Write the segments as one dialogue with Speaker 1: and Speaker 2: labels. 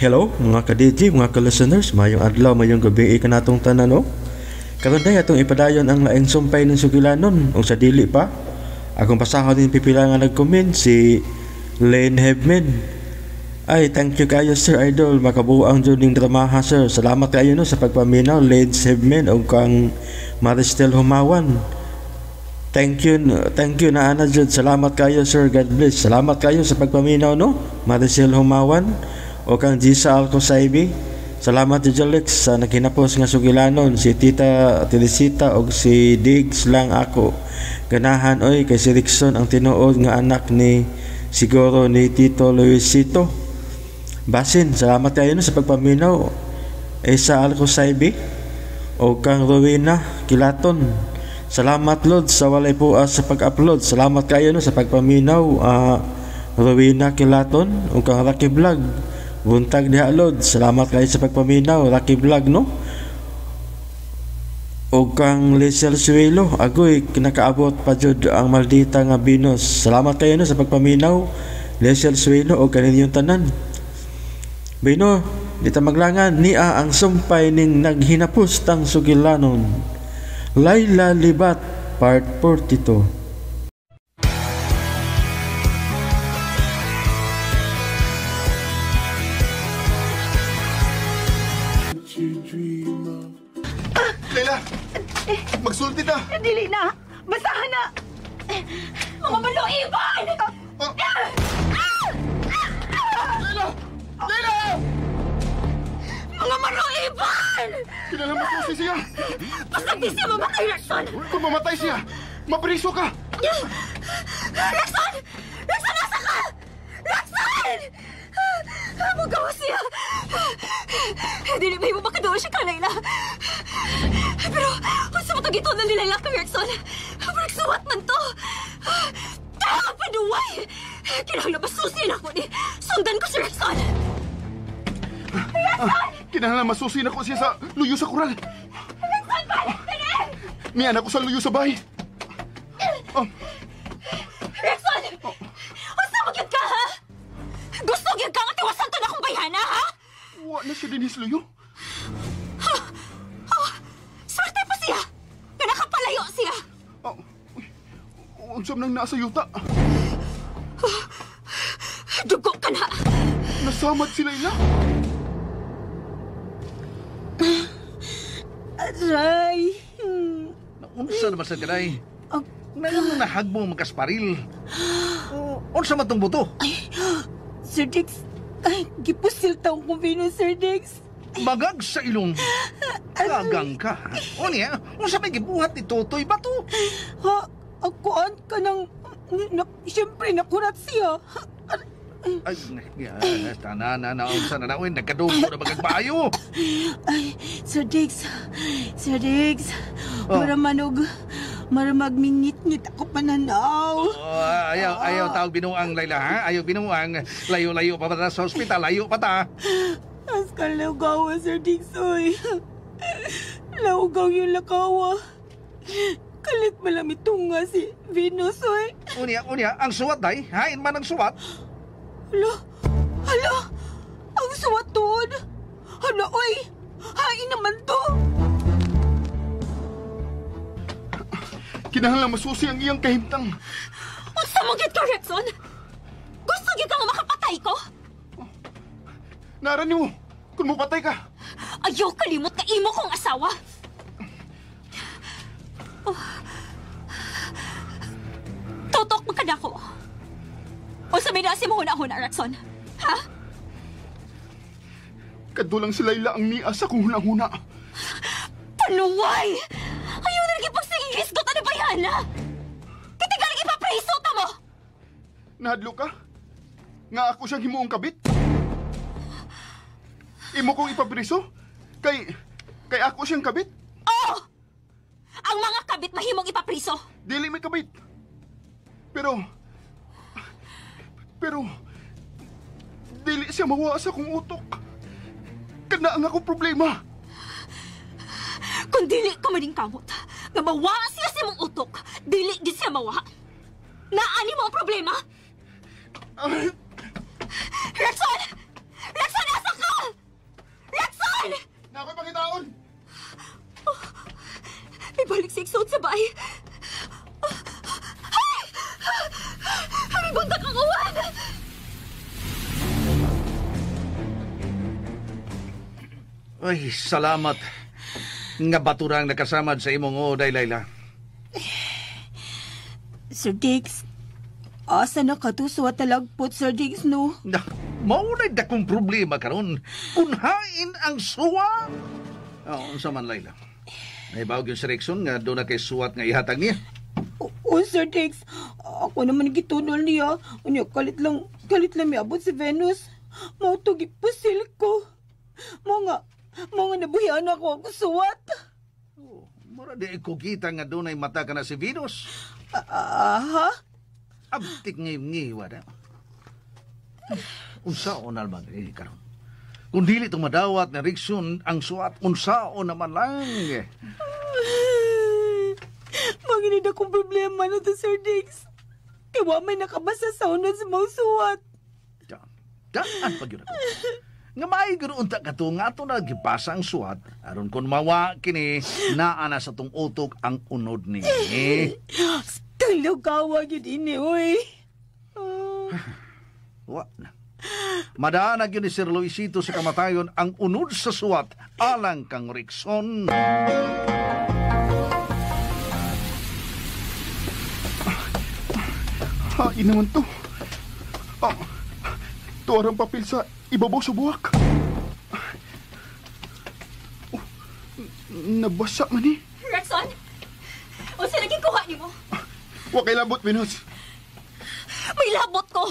Speaker 1: Hello mga ka-DJ, mga ka-listeners, mayong adlaw, mayong gabi kanatong tanan, no? Karon day atong ipadayon ang laing sumpay ng sugilanon ug sa dili pa. Akong pasahon din pipila nga nag-comment si Lane Hebman. Ay, thank you kayo sir idol, makabuang jud ning dramaha sir. Salamat kayo no sa pagpaminaw Lane Hebman ug kang Maristel Humawan. Thank you na ana jud. Salamat kayo sir, God bless. Salamat kayo sa pagpaminaw no, Maristel Humawan o kang Gisa Alcosaibi. Salamat jud Alex sa naghinapos nga sugilanon, si Tita Teresita og si Diggs lang ako ganahan oy kay si Rickson ang tinuod nga anak ni siguro ni Tito Luisito. Basin, salamat kayo no sa pagpaminaw Esa Alcosaibi o kang Rowena Kilaton. Salamat Lord sa walay puas sa pag-upload. Salamat kayo no sa pagpaminaw Rowena Kilaton o kang Rocky Vlog. Buntag diha Lord. Salamat kayo sa pagpaminaw Rocky Vlog no. O kang Lisel Suelo, agoy kinakaabot pa jud ang maldita nga Venus. Salamat kayo no sa pagpaminaw Lisel Suelo o kaninyong tanan. Bino, di ta maglangan niya ang sumpay ning naghinapos tang sugilanon. Layla Libat Part 42.
Speaker 2: Layla! Magsulti ta!
Speaker 3: Dili na! Basahan na! Mga malo, Ivan!
Speaker 2: Layla! Layla!
Speaker 3: Mga malo, Ivan!
Speaker 2: Kinala masusi siya!
Speaker 3: Basta di siya mamatay, Rexon!
Speaker 2: Kung mamatay siya, mapriso ka!
Speaker 3: Rexon! Rexon, nasa ka? Rexon! Magawa siya! Dili ba mo makaduwa siya ka, Layla? Pero, kung sa matag ito na nilalak kang Rexon, parang suwat man to! Paduway! Kinahanglan masusin ako ni... Sundan ko si Rexon! Rexon!
Speaker 2: Kinahanglan masusin ako siya sa luyo sa kural!
Speaker 3: Rexon, balik ka na!
Speaker 2: Miyan ako sa luyo sa bahay! Oh.
Speaker 3: Rexon! Oh. Unsa magyud ka, ha? Gusto gyud ka nga tiwasan to na akong bayhana, ha?
Speaker 2: Wa na siya din luyo.
Speaker 3: Ha? Oh, swerte pa siya! Nga nakapalayo siya!
Speaker 2: Oh, unsam nang nasa yuta?
Speaker 3: Oh, dugo ka na!
Speaker 2: Nasamad si Layla?
Speaker 3: Aray!
Speaker 4: Unsa naman sa kanay? Ngayon na nahagbong magkasparil. Unsa man tong buto?
Speaker 3: Ay, Sir Dix, ay, gipusil taong kong Venus, Sir Dix.
Speaker 4: Magag sa ilong. Gagang ka. O niya, unsa may gibuhat ni Totoy ba to?
Speaker 3: Ha, akuan ka ng... Na, siyempre, nakurat siya.
Speaker 4: Ay, na, na, na, unsa na na, nagkadugo na magagbayo.
Speaker 3: Ay, Sir Dix, Sir Dix,
Speaker 4: oh.
Speaker 3: Mara magmingit-ngit ako pananaw.
Speaker 4: Oh, ayaw tawag binuang, Layla, ha? Ayaw binuang. Layo-layo pa pa sa ospital, layo pa ta.
Speaker 3: As ka laugawa, Sir Dix, oy. Laugaw yung lakawa. Kalit malamitunga si Venus, oy.
Speaker 4: Unya, ang suwat, day. Hain man ang suwat.
Speaker 3: Hala, hala, ang suwat doon. Hala, oy, hain naman to.
Speaker 2: Kinahanglan masusi ang iyang kahimtang.
Speaker 3: Unsa mo gid ka, Rexon? Gusto gid ka nga makapatay ko?
Speaker 2: Oh, naran nimo, kung mupatay ka.
Speaker 3: Ayaw kalimot ka imo kong asawa. Oh. Tutok mo ka nako. Unsa may nasi mo huna-huna, Rexon? Ha?
Speaker 2: Kadulang si Layla ang niya sa kong huna-huna.
Speaker 3: Panuway! Ayaw na lagi pagsigisgot ano ba yan, ha? Kitiga lagi papreso ta mo!
Speaker 2: Nahadlo ka? Nga ako siyang himuong kabit? Imo kong ipapreso? Kay ako siyang kabit?
Speaker 3: Oo! Ang mga kabit mahimong ipapriso!
Speaker 2: Dili may kabit. Pero, dili siya mawa sa akong utok. Kana ang akong problema.
Speaker 3: Kung dili ka maning kamot, nga mawa siya sa imong utok, dili gid siya mawa. Naani mo ang problema? Rexon! Rexon, asa ka? Sa bay. Ay! May buntak ang uwan!
Speaker 4: Ay, salamat. Nga baturang nakasamad sa imong oday, Layla.
Speaker 5: Sir Diggs, asa na ka to sa talagpot, Sir Diggs, no?
Speaker 4: Na, maunay dakong problema karon. Kunhain ang suwa. Oh, unsa man, Layla? Naibawag yung si Rickson nga doon na kay suwat nga ihatag niya.
Speaker 5: Oo, Sir Diggs. Ako naman gitunol niya. Unya, kalit lang miabot si Venus. Mao to gipasil ko. Mga nabuhian ako ako suwat.
Speaker 4: Oh, mura di ko kita nga doon ay mata ka na si Venus.
Speaker 5: Ha?
Speaker 4: Abtik ngiwa na. Unsaon na naman eh, karon. Kung dili itong madawat na Rickson ang suwat, unsaon naman lang.
Speaker 5: Manginid akong problema na to, Sir Diggs. Kaya may nakabasa sa unod sa mga suwat.
Speaker 4: Daan pag yun ako. Nga maigro unta ka to, nga ito nagipasa ang suwat, aron kung mawa kini, naa na sa tong utok ang unod ni.
Speaker 5: Talugawa yun ini, uy.
Speaker 4: Wa na. Madaanag yun ni Sir Luisito sa kamatayon ang unod sa suwat alang kang Rickson.
Speaker 2: Hain naman to. Ah, tuwarang papel sa ibabaw sa buwak. Oh, nabasa man eh.
Speaker 3: Rexon? Unsa naging kuha nimo?
Speaker 2: Wa kay labot, Venus.
Speaker 3: May labot ko.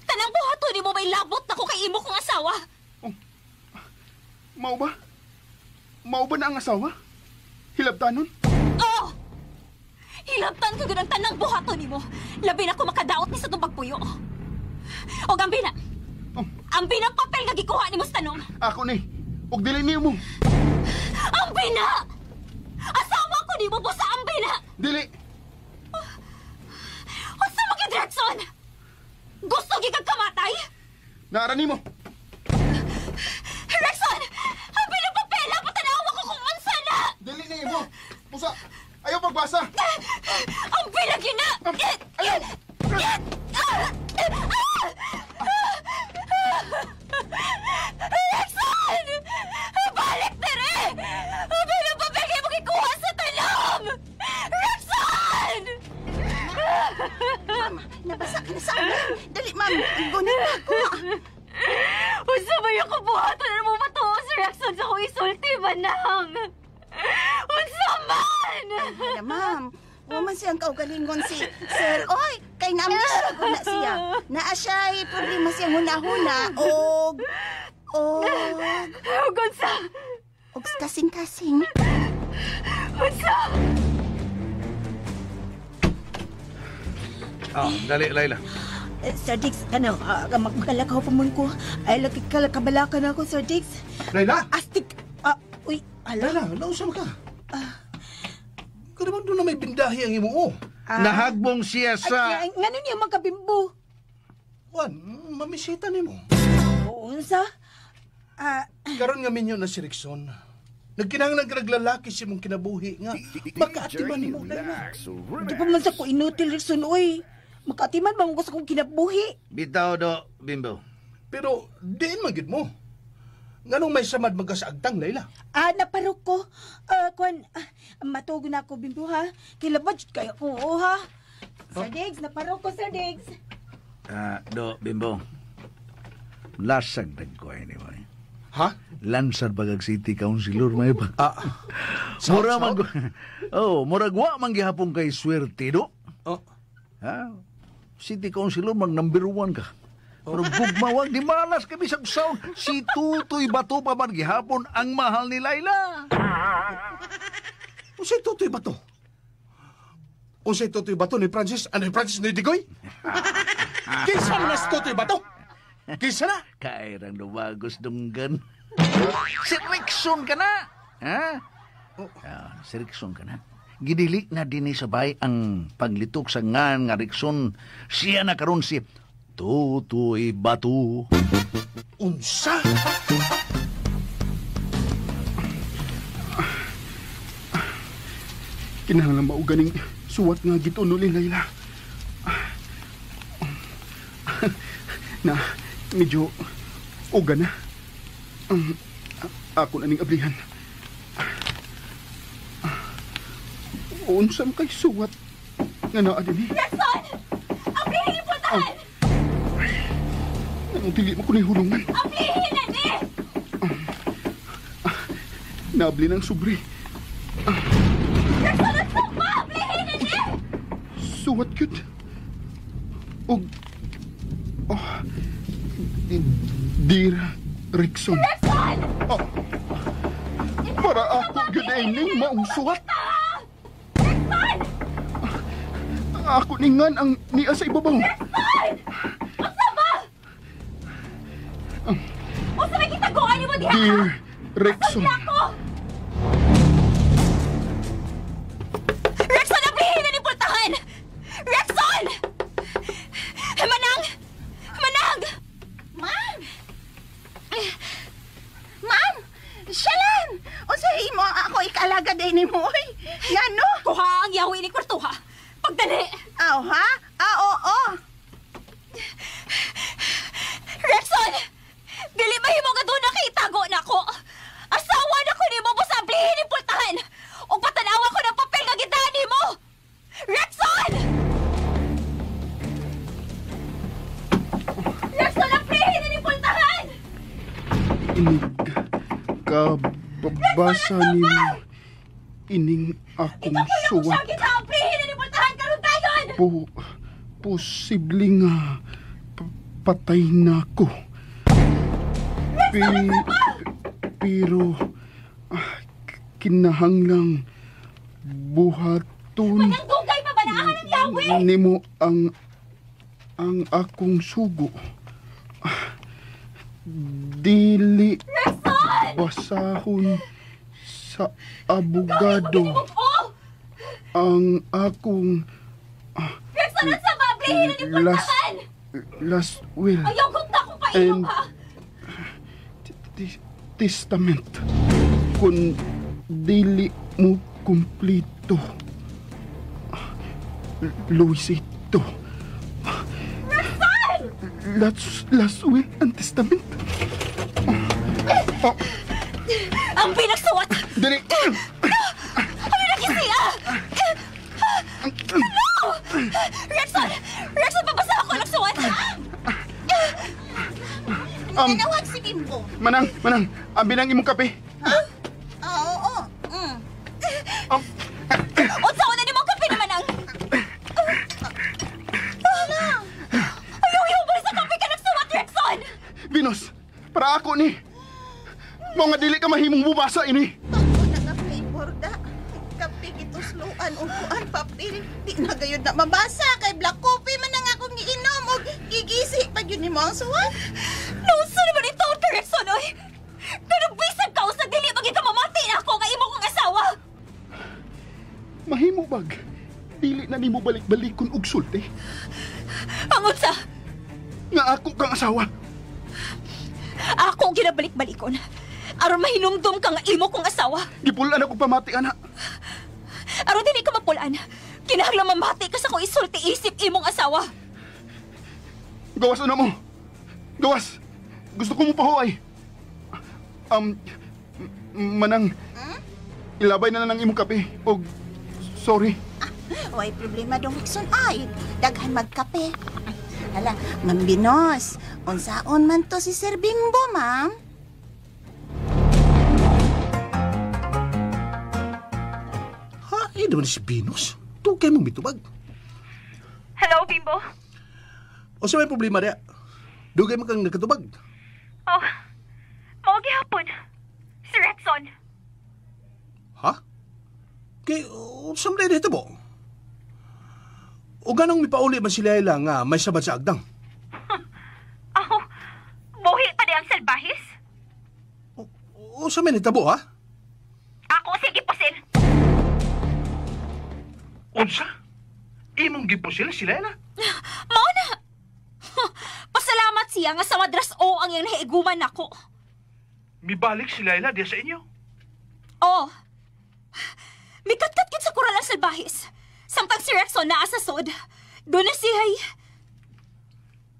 Speaker 3: Tanang buhaton nimo may labot na ko kay imo kong asawa.
Speaker 2: Oh, mao ba? Mao ba na ang asawa? Hilabtanon?
Speaker 3: Oo! Hilabtan ko gud ang tanang buhaton nimo. Labi na ko makadaot ni sa tong pagpuyo. Og ambi na.
Speaker 2: Oh.
Speaker 3: Ambi na papel nga gikuha nimo sa tanong.
Speaker 2: Ako ni. Og dili nimo.
Speaker 3: Ambi na! Asawa ko nimo busa ambi na.
Speaker 2: Dili.
Speaker 3: Unsa man gyud, Rexon? Gusto gyud kag kamatay?
Speaker 2: Naara nimo.
Speaker 3: Rexon! Ambi na papel, patanawa ko kung unsa na.
Speaker 2: Dili nimo. Busa. Ayaw pagbasa.
Speaker 3: Ambi na gyud na.
Speaker 2: Ayaw.
Speaker 3: Rexon! Balik dere! Ambi na papel kay mo gikuha sa tanom! Rexon!
Speaker 6: Ma'am, nabasa ka na sa amin. Dali, ma'am. Gunin na ako.
Speaker 3: Unsa ba yung kabuhatan na mo matuo si Rexon sa akong isulti ba nang? Unsa man?
Speaker 6: Hala, ma'am. Wa man siyang kaugalingon si Sir. Oy, kay na-amnesia ko na siya. Naa siya'y problema siyang huna-huna og
Speaker 3: Og unsa?
Speaker 6: Og kasing-kasing.
Speaker 3: Unsa?
Speaker 4: Oh, dali, Layla.
Speaker 5: Sir Diggs, ano, magkalakaw pa man ko. Ay, lagi kalakabalakan ako, Sir Diggs.
Speaker 2: Layla!
Speaker 5: Astig! Uy, ala.
Speaker 7: Layla, nausa ka. Kaya naman doon na may bindahi ang imo, oh.
Speaker 4: Nahagbong siya sa...
Speaker 5: Ay, ngano niya magkabimbo?
Speaker 7: Juan, mamisita nimo.
Speaker 5: Unsa?
Speaker 7: Karon nga minyo na si Rickson. Nagkinahanglan ka naglalaki si mong kinabuhi nga. Makaatiman nimo, Layla.
Speaker 5: Di pa man sa ko inutil, Rickson, uy. Makaatiman ba mo sa kong kinabuhi?
Speaker 4: Bitaw do, Bimbo.
Speaker 7: Pero diin magyud mo. Nganong may samad magkasaagtang, Layla?
Speaker 5: Naparok ko. Kwan, matugo na ako, Bimbo, ha? Kilabad, kaya ko, oh, ha? Sir Diggs, naparok ko, Sir Diggs.
Speaker 4: Do, Bimbo. Lasag ko anyway.
Speaker 7: Ha?
Speaker 4: Lansar Bagag City Councilor may pa. Mura man oh, murag wa man gihapon kay swerte do.
Speaker 7: Oh.
Speaker 4: Ha? City Councilor mag number 1 ka. Pero gugmawag di malas kami sa sound. Si Tutoy Bato pa man gihapon ang mahal ni Layla.
Speaker 7: Unsay Tutoy Bato? Unsay Tutoy Bato ni Francis? Ano ni Francis ni Digoy? Kinsa man na si Tutoy Bato? Kinsa na?
Speaker 4: Kairang lumagos dunggan. Si Rickson ka na! Ha? Oh. Si Rickson ka na. Gidili na din sa bay ang paglitok sa ngan nga Rickson. Siya na karon si Tutoy Bato.
Speaker 7: Unsa?
Speaker 2: Kinahanglan mauganing suwat nga gituno ni Layla. Na, medyo uga na. Ako na ning ablihan. Unsam kay suwat nga naa dinhi?
Speaker 3: Rexon! Ablihin ni pultahan!
Speaker 2: Anong dili mo ko ni hulungan?
Speaker 3: Ablihin na ni!
Speaker 2: Naabli ng sobre.
Speaker 3: Rexon, ang sama! Ablihin na ni!
Speaker 2: Suwat cute. Og oh, Dear Rexon.
Speaker 3: Rexon!
Speaker 2: Oh, para ako gyud ay ning maong suwat.
Speaker 3: Rexon!
Speaker 2: Ako ningan ang niya sa ibabaw.
Speaker 3: Rexon! Unsa ba? Unsa may gitaguan nimo diha?
Speaker 2: Dear Rexon.
Speaker 3: Asad ko! Rexon, ablihin na ni pultahan! Rexon! Manang! Manang!
Speaker 6: Ma'am! Ma'am! Shalan! Unsa imo ako ikaalaga din nimo oy? Ngano?
Speaker 3: Kuha ang yawi ni kwartuha. Pagdali!
Speaker 6: Aw ha? Ah, oo.
Speaker 3: Rexon! Dili mahimo nga doon nakitago na ko. Asawa na ko nimo mo sa ablihin ni pultahan. Ug patanawa ko ng papel nga gidaan nimo. Rexon! Rexon, ablihin na ni pultahan!
Speaker 2: Inig kababasa nimo ining akong
Speaker 3: Ito ko siya
Speaker 2: suwat.
Speaker 3: kita ablihin na ni pultahan karon dayon!
Speaker 2: Posible nga patay na ko. Pero kinahanglang buhaton
Speaker 3: Manang dugay pa ba naahan ang yawi?
Speaker 2: nimo ang akong sugo. Dili
Speaker 3: Rexon!
Speaker 2: basahon sa abogado
Speaker 3: Oh!
Speaker 2: ang akong
Speaker 3: Rexon, ang sama! Ablihin na ni pultahan!
Speaker 2: last will
Speaker 3: Ayaw kong na akong painom,
Speaker 2: And-
Speaker 3: ha?
Speaker 2: testament kun dili mo kumplito. Luisito. Last will and testament. Oh,
Speaker 3: Ang pinagsuwat!
Speaker 2: dili.
Speaker 3: Ano nagisiya? No! Rexon! Rexon, pabasa ako ng suwat!
Speaker 6: Nanawag si Bimbo.
Speaker 2: Manang, ambi nang imong kape.
Speaker 6: Ha? Ah, oo. Mm.
Speaker 3: Unsa na nimo kape naman ang... Ayaw, ayaw ba sa kape ka nagsuwat, Rexon?
Speaker 2: Venus, para ako ni. Mao nga dili ka mahimong bubasa ini.
Speaker 6: Ako na nga flavor da. Kape gitusloan og kuan papel. Di na gayud na mabasa kay black coffee man ang akong giinom og gigisi pa gyud nimo ang suwat.
Speaker 3: Nausa naman ito, Rexon, oy! Pero bisag ka usag dili maging ka mamati na ako nga imo kong asawa!
Speaker 2: Mahimo bag. Dili na nimo balik-balikon og sulti.
Speaker 3: Ang unsa?
Speaker 2: Nga ako kang asawa.
Speaker 3: Ako ang ginabalik-balikon. Aron mahinumdum ka nga imo kong asawa.
Speaker 2: Gipulan ako pamati, ana.
Speaker 3: Aron dili ka mapulan. Kinahanglan mamati ka sa kong isulti isip imong asawa.
Speaker 2: Gawas una mo. Gawas. Gusto ko mo pahuay. Manang, ilabay na lang imong kape. Og, sorry.
Speaker 6: Way problema dong Rexon ay. Daghan magkape. Hala, Ma'am Binos, unsaon man to si Sir Bimbo, ma'am?
Speaker 7: Ha? Eh, naman si Venus. Tukay mong mitubag.
Speaker 3: Hello, Bimbo.
Speaker 7: O sa may problema niya? Dugay mo kang nakatubag.
Speaker 3: Oh, mao gihapon. Si Rexon.
Speaker 7: Ha? Kay, unsa man dito po? O ganong mipauli man si Laila nga may sabad sa agdang?
Speaker 3: Oh, buhi pa di ang salbahis?
Speaker 7: O sa may nitabo, ha?
Speaker 3: Ako sige pusil.
Speaker 7: Unsa? Imong gipusil si Laila?
Speaker 3: Mao na. Pasalamat siya nga sa madras o ang iyang nahiiguman nako.
Speaker 7: Mibalik si Laila diya sa inyo.
Speaker 3: Oh. Mikatkat kit sa natural ang salbahis. Samtang si Rexon naa sa sod. Doon na siya ay...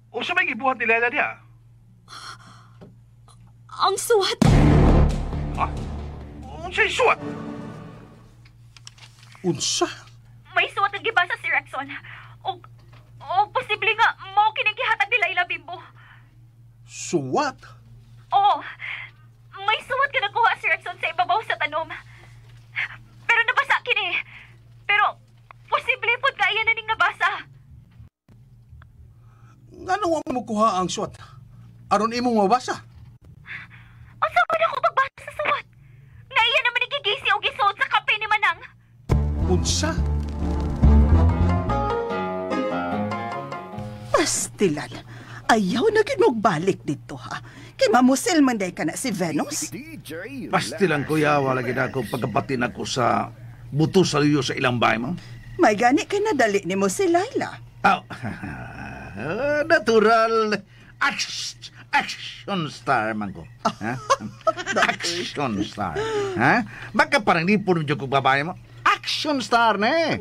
Speaker 8: Unsa may gibuhat ni Laila diha?
Speaker 3: Ang suwat.
Speaker 8: Ha? Unsay suwat?
Speaker 7: Unsa?
Speaker 3: May suwat ang gibasa si Rexon. O posible nga mao kining gihatag ni Laila, Bimbo.
Speaker 7: Suwat?
Speaker 3: Oo. May suwat ka nakuha si Rexon sa ibabaw sa tanom. Pero nabasa kini. Pero posible pod ka iya na ning nabasa.
Speaker 7: Ngano wa mo kuha ang suwat? Aron imong mabasa?
Speaker 3: Unsa man ako pagbasa sa suwat? Nga iya naman igigisi og isuot sa kape ni Manang.
Speaker 7: Unsa?
Speaker 6: Pastilan. Ayaw na gid mogbalik dito ha. Kay mamusil man day ka na si Venus.
Speaker 4: Pastilan kuya, wala gid ako pagkabatin ako sa buto sa liyo sa ilang bahay mo.
Speaker 6: May gani kay nadali nimo si Laila.
Speaker 4: Oh, natural action star man ko. Ha? Action star. Ha? Baka parang di po nyo kong babae mo. Action star na eh.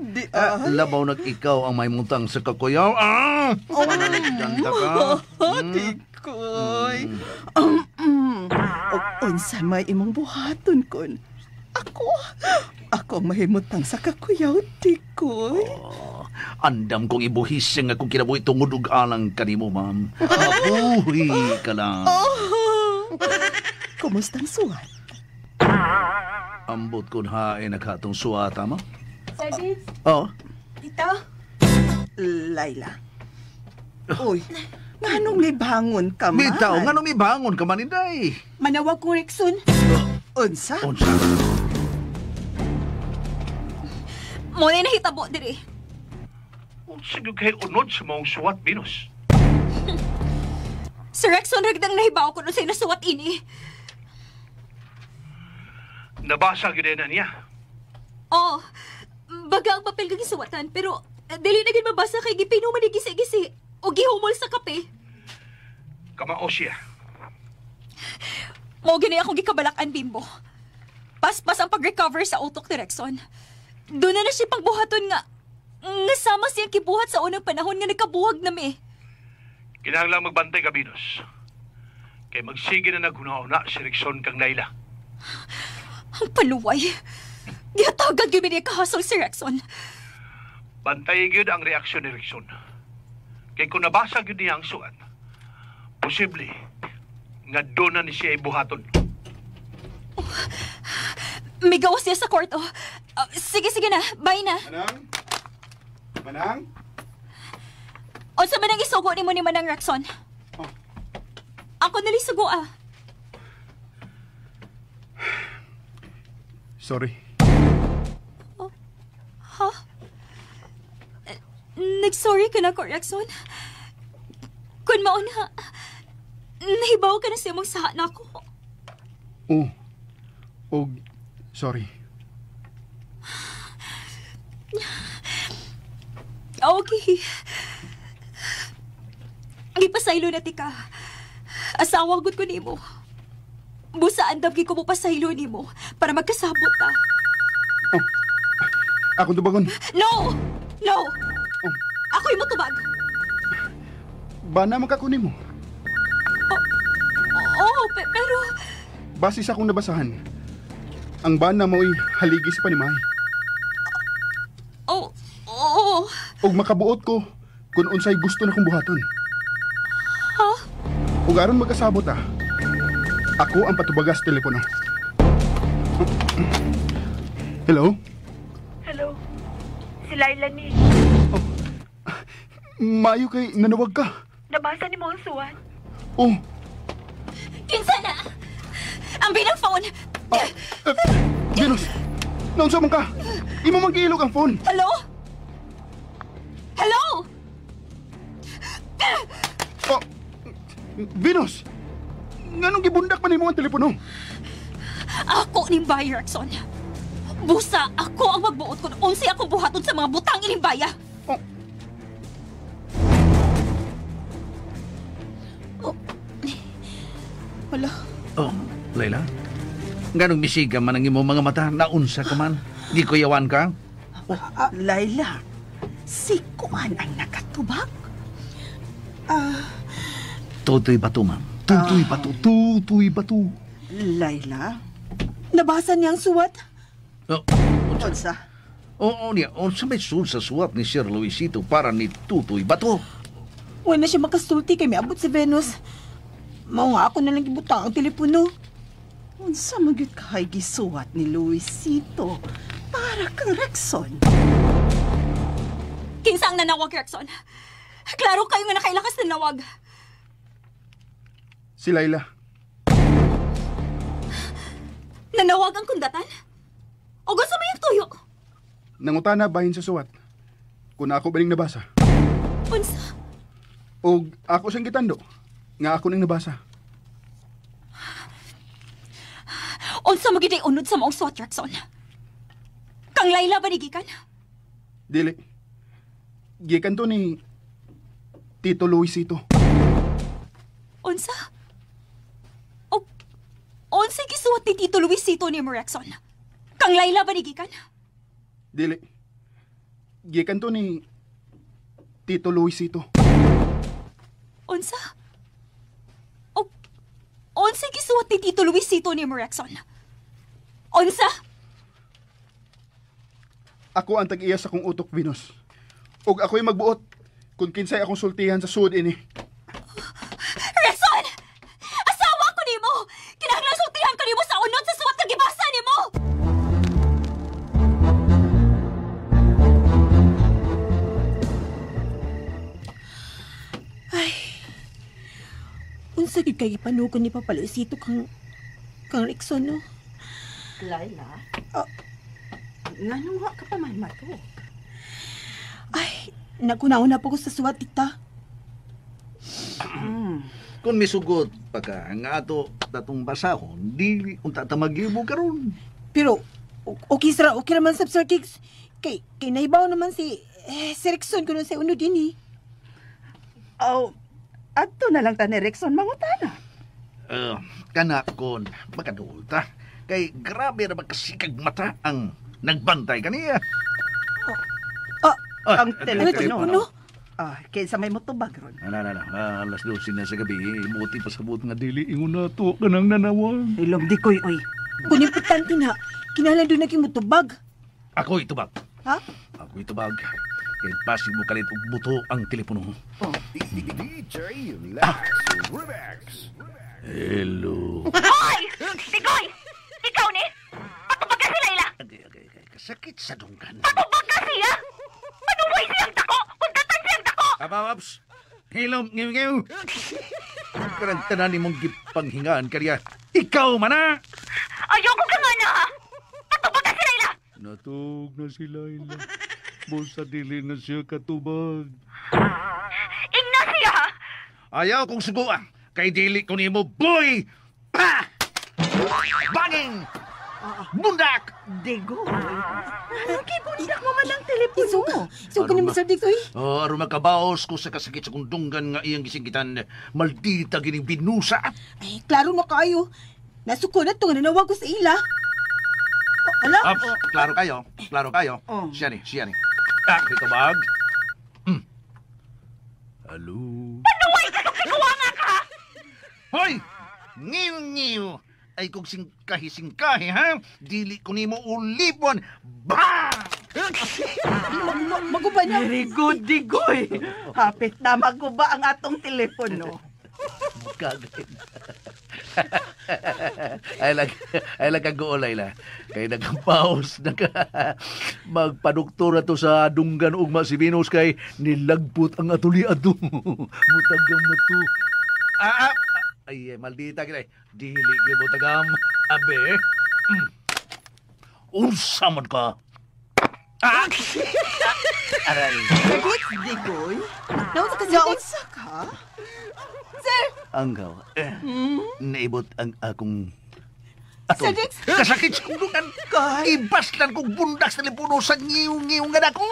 Speaker 4: Labaw nag ikaw ang may mutang sa kakuyaw. Ah! Oh. Ganda ka.
Speaker 6: Tikoy. Unsa may imong buhaton kun? Ako ang mahimutang sa kakuyaw, Tikoy.
Speaker 4: Oh, andam kong ibuhising akong kinabuhi tungod og alang kanimo, ma'am. Mabuhi ka lang.
Speaker 6: Oh. Kumusta ang suwat?
Speaker 4: Ambot kun hain naghatong suwata mo.
Speaker 5: Sir Diggs?
Speaker 4: Oh.
Speaker 5: Tita?
Speaker 6: Laila. Uy, nganong libangon ka man?
Speaker 4: Bitaw, nganong libangon ka man, inday?
Speaker 5: Manawag ko, Rexon.
Speaker 6: Unsa?
Speaker 4: Unsa?
Speaker 3: Muna nahitabo diri.
Speaker 8: Unsa gyud kay unod sa maong suwat, Venus?
Speaker 3: Si Rexon ragdang nahibaw ko unsay nasuwat ini.
Speaker 8: Nabasa gyud na niya.
Speaker 3: Oh, baga ang papel kang gisuwatan pero dili na gid mabasa kay gipino man gisi-gisi o gihumol sa kape.
Speaker 8: Kamao siya.
Speaker 3: Mao gini akong gikabalak-an, Bimbo. Paspas ang pag-recover sa utok ni Rexon. Doon na siya pangbuhaton nga sama siyang kibuhat sa unang panahon nga nagkabuhag nami.
Speaker 8: Kinahanglan magbantay ka, Venus. Kay magsige na naghuna-una si Rexon kang Laila.
Speaker 3: Ang paluway. Gihatagan gyud mi kahasol si Rexon.
Speaker 8: Bantay gyud ang reaksyon ni Rexon. Kay kung nabasa gyud niya ang suat, posible nga doon na ni siya ibuhaton.
Speaker 3: Oh, may gawas siya sa kwarto. Sige na. Bye na.
Speaker 2: Manang? Manang?
Speaker 3: Unsa man ang isugo nimo ni Manang Rexon?
Speaker 2: Oh.
Speaker 3: Ako nali sugo ah.
Speaker 2: Sorry.
Speaker 3: Oh. Ha? Nag-sorry ka na ko, Rexon. Kun mauna, nahibaw ka na sa imong saha na ako.
Speaker 2: Oh. Og, sorry.
Speaker 3: Okay. Gipasaylo na tika. Asawa gud ko nimo. Busa andam gi ko mo pasaylo nimo para magkasabot ta.
Speaker 2: Oh. Ako tubagon.
Speaker 3: No! No! Oh. Ako'y motubag.
Speaker 2: Bana magkakunin mo.
Speaker 3: Oh, pero...
Speaker 2: Base sa akong nabasahan, ang bana mo'y haligi sa panimay.
Speaker 3: Oh, oo.
Speaker 2: Og makabuot ko kung unsay gusto na kong buhaton.
Speaker 3: Ha?
Speaker 2: Og aron magkasabot ah, ako ang patubagas telepono. Hello?
Speaker 5: Hello. Si Laila ni.
Speaker 2: Oh, maayo kay nanawag ka.
Speaker 5: Nabasa ni mo ang suwat.
Speaker 2: Oh.
Speaker 3: Kinsa na? Ang binang phone.
Speaker 2: Venus, naunsa man ka? Imo man giilog ang phone.
Speaker 3: Hello? Hello?
Speaker 2: Oh, Venus, nganong gibundak man nimo ang telepono?
Speaker 3: Ako ning baya, Rexon. Busa, ako ang magbuot kung unsay akong buhaton sa mga butang ining baya.
Speaker 2: Oh.
Speaker 5: Oh. Wala.
Speaker 4: Oh, Laila. Nganong misiga man ang imong mga mata, naunsa ka man. Gikuyawan ka?
Speaker 6: Laila, si Kuan ang nakatubag?
Speaker 4: Tutoy Bato, ma'am. Tutoy Bato. Tutoy Bato.
Speaker 6: Laila?
Speaker 5: Nabasa niya ang suwat.
Speaker 4: Oh,
Speaker 6: Unsa?
Speaker 4: Oo niya, unsa may sul sa suwat ni Sir Luisito para ni Tutoy Bato?
Speaker 5: Wala na siya makasulti kay miabot si Venus. Mao nga ako na lang gibutang ang telepono.
Speaker 6: Unsa man gyud kay gisuwat ni Luisito para kang Rexon?
Speaker 3: Kinsa ang nanawag, Rexon? Klaro kayo nga nakailakas nanawag.
Speaker 2: Si Laila.
Speaker 3: Nanawag ang kundatan? O gusto mo yung tuyo?
Speaker 2: Nangutana bahin sa suwat. Kung ako ba ning nabasa.
Speaker 3: Unsa?
Speaker 2: Og ako siyang gitando. Nga ako ning nabasa.
Speaker 3: Unsa mo gid unod sa maong suwat, Rexon? Kang Laila ba ni gikan?
Speaker 2: Dili. Gikan to ni Tito Luisito.
Speaker 3: Unsa? O unsa gisuwat ni Tito Luisito ni mo, Rexon? Kang Laila ba ni gikan?
Speaker 2: Dili. Gikan to ni Tito Luisito.
Speaker 3: Unsa? O unsa gisuwat ni Tito Luisito ni mo, Rexon? Unsa?
Speaker 2: Ako ang tag-iya sa kong utok, Venus. Og ako'y magbuot kung kinsay akong sultihan sa sud ini.
Speaker 3: Rexon! Asawa ko nimo! Kinahanglan sultihan ko nimo sa unod sa suwat nga gibasa nimo!
Speaker 5: Unsa gyud kay gipanugon ni Papa Luisito kang Rexon, no?
Speaker 6: Laila? Nganong wa ka pa man matug?
Speaker 5: Ay, naguna-una po ko sa suwat, tita.
Speaker 4: Kung misugot pa ka nga ato tatong basahon, dili unta ta magibo karon.
Speaker 5: Pero okay sira, okay naman sa Sir Kicks. Kay nahibaw naman si si Rexon kuno sa unod din eh.
Speaker 6: Oh, adto na lang ta ni Rexon mangutana.
Speaker 4: Kana kon makaduol ta. Kay grabe ra magkasikag mata ang nagbantay kaniya.
Speaker 6: Ang
Speaker 5: Ano
Speaker 6: telepono. Kaysa may motubag ron.
Speaker 4: Ana, alas 12 na sa gabi, buti pa sabot nga dili ingon na to kanang nanawag.
Speaker 6: Ilom di koy oy.
Speaker 5: Kung importante na, kinahanglan doon naging motubag.
Speaker 4: Ako itubag.
Speaker 5: Ha?
Speaker 4: Ako itubag. Kay basig mo kalit og buto ang telepono.
Speaker 6: Oh.
Speaker 9: DJ Lex Remix.
Speaker 4: Hello.
Speaker 3: Hoy! Tigoy! Ikaw ni? Patubag ka si Laila!
Speaker 4: Okay. Kasakit sa dunggan.
Speaker 3: Patubag ka siya! Panuway siyang dako! Kundatan siyang dako!
Speaker 4: Abawaps! Hilom, ngiw-ngiw! Karang tanan ni mong gipanghingaan kaniya. Ikaw man na!
Speaker 3: Ayoko ka nga na ha! Patubag ka si Laila!
Speaker 4: Natug na si Laila. Busa dili na siya katubag.
Speaker 3: Ingna siya ha!
Speaker 4: Ayaw kong suguan. Kay dili ko nimo, boy! Pa! Banging! Bundak!
Speaker 6: Digoy. Anong gibundak mo man ang telepono?
Speaker 5: Isuka ni Mr. Dix, oy.
Speaker 4: Oh, aron makabaos ko sa kasakit sa kundunggan nga iyang gisinggitan. Maldita gining binusa.
Speaker 5: Ay, klaro na kayo. Nasuko na ito nga nanawag ko sa ila. Oh, ala?
Speaker 4: Ops, klaro kayo. Klaro kayo.
Speaker 6: Oh.
Speaker 4: Siya ni. Ah, ito bag. Hello?
Speaker 3: Panuway ka kung kikuha nga ka!
Speaker 4: Hoy! Ngiw-ngiw! Ay kung singkahi-singkahi, ha? Dili ko nimo ulipon. Bang!
Speaker 5: Maguba na.
Speaker 6: Very good, Digoy. Hapit na maguba ang atong telepono.
Speaker 4: Kagay. Ay lang kag Laila. Kay nagpaus na ka. Magpaduktor to sa dunggan ugma si Venus kay nilagpot ang atuli adto. Mutagam na to. Ay, maldita gid. Dili gyud mutagam. Abe. Unsa man ka? Aray.
Speaker 6: Digoy?
Speaker 5: Naunsa ka, Sir Dix?
Speaker 6: Naunsa ka?
Speaker 5: Sir!
Speaker 4: Anggaw. Naibot ang akong
Speaker 5: Sir Dix?
Speaker 4: Kasakit sa kundungan. Ibaslan kong bundak sa telepono sa ngiw-ngiw nga dako.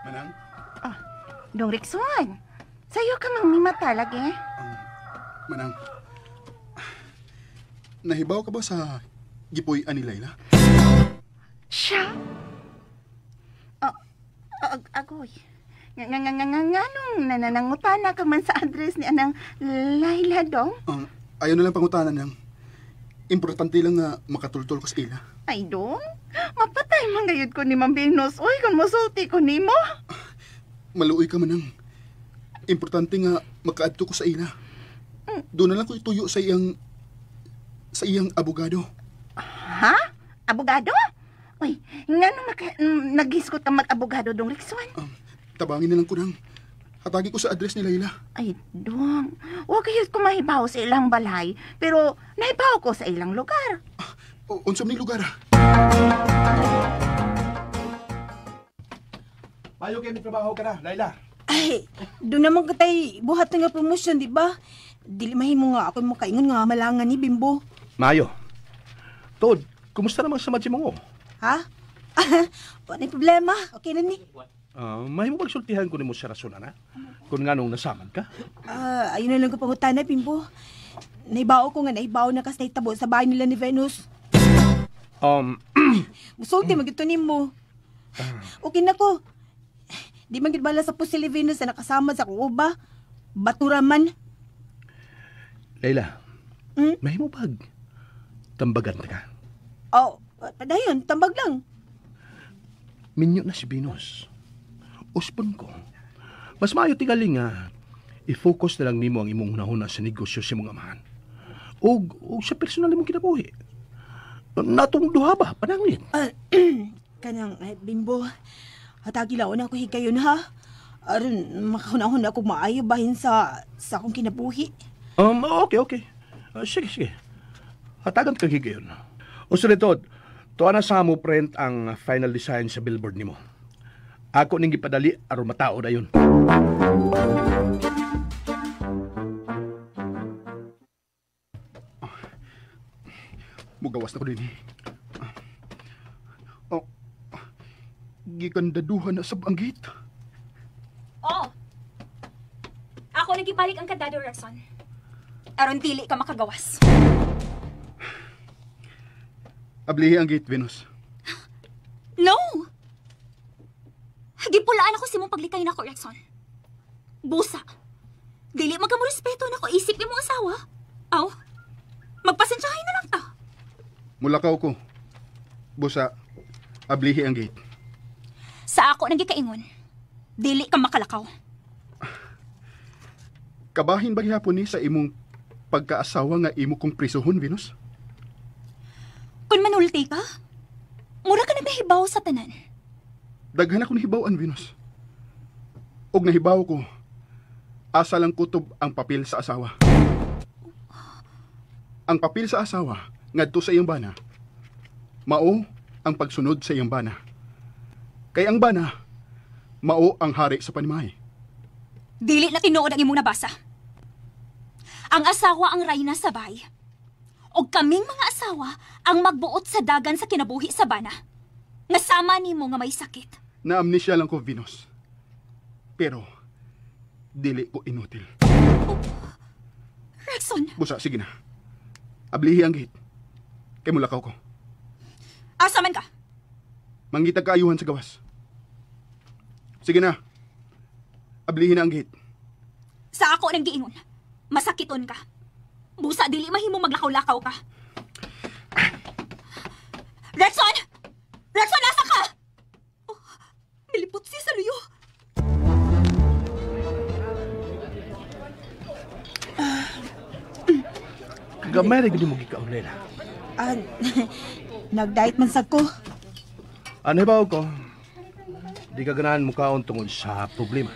Speaker 2: Manang?
Speaker 6: Dong Rexon, sayo ka mang mimata lagi.
Speaker 2: Manang, Nahibaw ka ba sa gipuy-an ni Layla?
Speaker 6: Siya? Agoy. Nga nung nananangutana ka man sa address ni anang Layla dong?
Speaker 2: Ayaw na lang pangutanan nang. Importante lang nga makatultol ko sa ila.
Speaker 6: Ay, dong? Mapatay man gayud ko ni Ma'am Venus. Uy, kung musulti ko nimo.
Speaker 2: Maluoy ka man ang. Importante nga makaadto ko sa ila. Doon na lang ko ituyo sa iyang abogado.
Speaker 6: Ha? Abogado? Uy, ngano naghisgot ka mag-abogado dong, Rickson?
Speaker 2: Tabangin na lang ko nang. Hatagi ko sa address ni Layla.
Speaker 6: Ay, dong. Huwag kayo ko mahibaw sa ilang balay, pero nahibaw ko sa ilang lugar.
Speaker 2: Unsa man lugar?
Speaker 7: Payo kayo may trabaho ka na, Layla.
Speaker 5: Ay, doon naman katay buhat nga promotion, di ba? Dili mahimo nga ako mo kaingon nga malangan ni Bimbo.
Speaker 8: Mayo. Tod, kumusta naman sa Majimongo?
Speaker 5: Ha? Wala problema. Okay na ni.
Speaker 8: Mahimo pagsultihan ko nimo sa rason, ana? Kung nga nung nasamad ka?
Speaker 5: Ayun na lang ko pangutana, Bimbo. Naibao ko nga, naibao na kas naitabo sa bahay nila ni Venus. Musulti, magito nimo. Okay na ko. Di man gid bala sa pusil ni Venus na nakasama sa akong uba. Batura man.
Speaker 8: Layla, mahimo pag tambagan ta ka?
Speaker 5: Oh, padayon, tambag lang.
Speaker 8: Minyo na si Venus. Uspon ko. Mas maayo tingali nga i-focus na lang nimo ang imong hunahuna sa negosyo sa imong amahan. Og sa personal imong kinabuhi. Natong duha ba pananglit?
Speaker 5: Kanang Bimbo, hatagi laon ako higayon ha. Aron makahunahon ako maayo bahin sa akong kinabuhi.
Speaker 8: Okay. Sige. Hatagan ka higayon. O sa tuwa na sa mo print ang final design sa billboard nimo. Ako ning gipadali aron matao dayon.
Speaker 2: Mugawas na ko din. Oh, gikandaduhan na sab ang gate.
Speaker 3: Oh. Ako nang gibalik ang kandado, Rexon. Aron dili ka makagawas.
Speaker 2: Ablihi ang gate, Venus.
Speaker 3: No! Gipulaan ako sa imong paglikay nako, Rexon. Busa. Dili man ka mo respeto nako isip imong asawa. Aw. Magpasensyahay na lang ta.
Speaker 2: Mulakaw ko. Busa, ablihi ang gate.
Speaker 3: Sa ako nang gikaingon, dili ka makalakaw.
Speaker 2: Kabahin ba gihapon ni sa imong pagkaasawa nga imo kong prisuhon, Venus?
Speaker 3: Kung manulti ka, mura ka na nahibaw sa tanan.
Speaker 2: Daghan ako nahibaw-an, Venus. Og nahibaw ko, asa lang kutob ang papel sa asawa. Ang papel sa asawa, ngadto sa iyang bana. Mao ang pagsunod sa iyang bana. Kay ang bana, mao ang hari sa panimahe.
Speaker 3: Dili na tinuod ang imong nabasa. Ang asawa ang rayna sa bahay. Og kaming mga asawa ang magbuot sa dagan sa kinabuhi sa bana. Nasama nimo nga may sakit.
Speaker 2: Na-amnesia lang ko, Venus. Pero, dili ko inutil.
Speaker 3: Oh, Rexon!
Speaker 2: Busa, sige na. Ablihi ang gate. Kay mulakaw ko.
Speaker 3: Asa man ka?
Speaker 2: Mangitag kaayuhan sa gawas. Sige na. Ablihi na ang gate.
Speaker 3: Sa ako nang giingon, masakiton ka. Busa, dili mahimo maglakaw-lakaw ka. Rexon! Rexon, asa ka? Oh, nilipot siya sa luyo.
Speaker 8: Gamay rin mo gikaon, Lela.
Speaker 5: Nag-diet man sa ko.
Speaker 8: Ano ba ko? Di ka ganahan mukhaon tungod sa problema.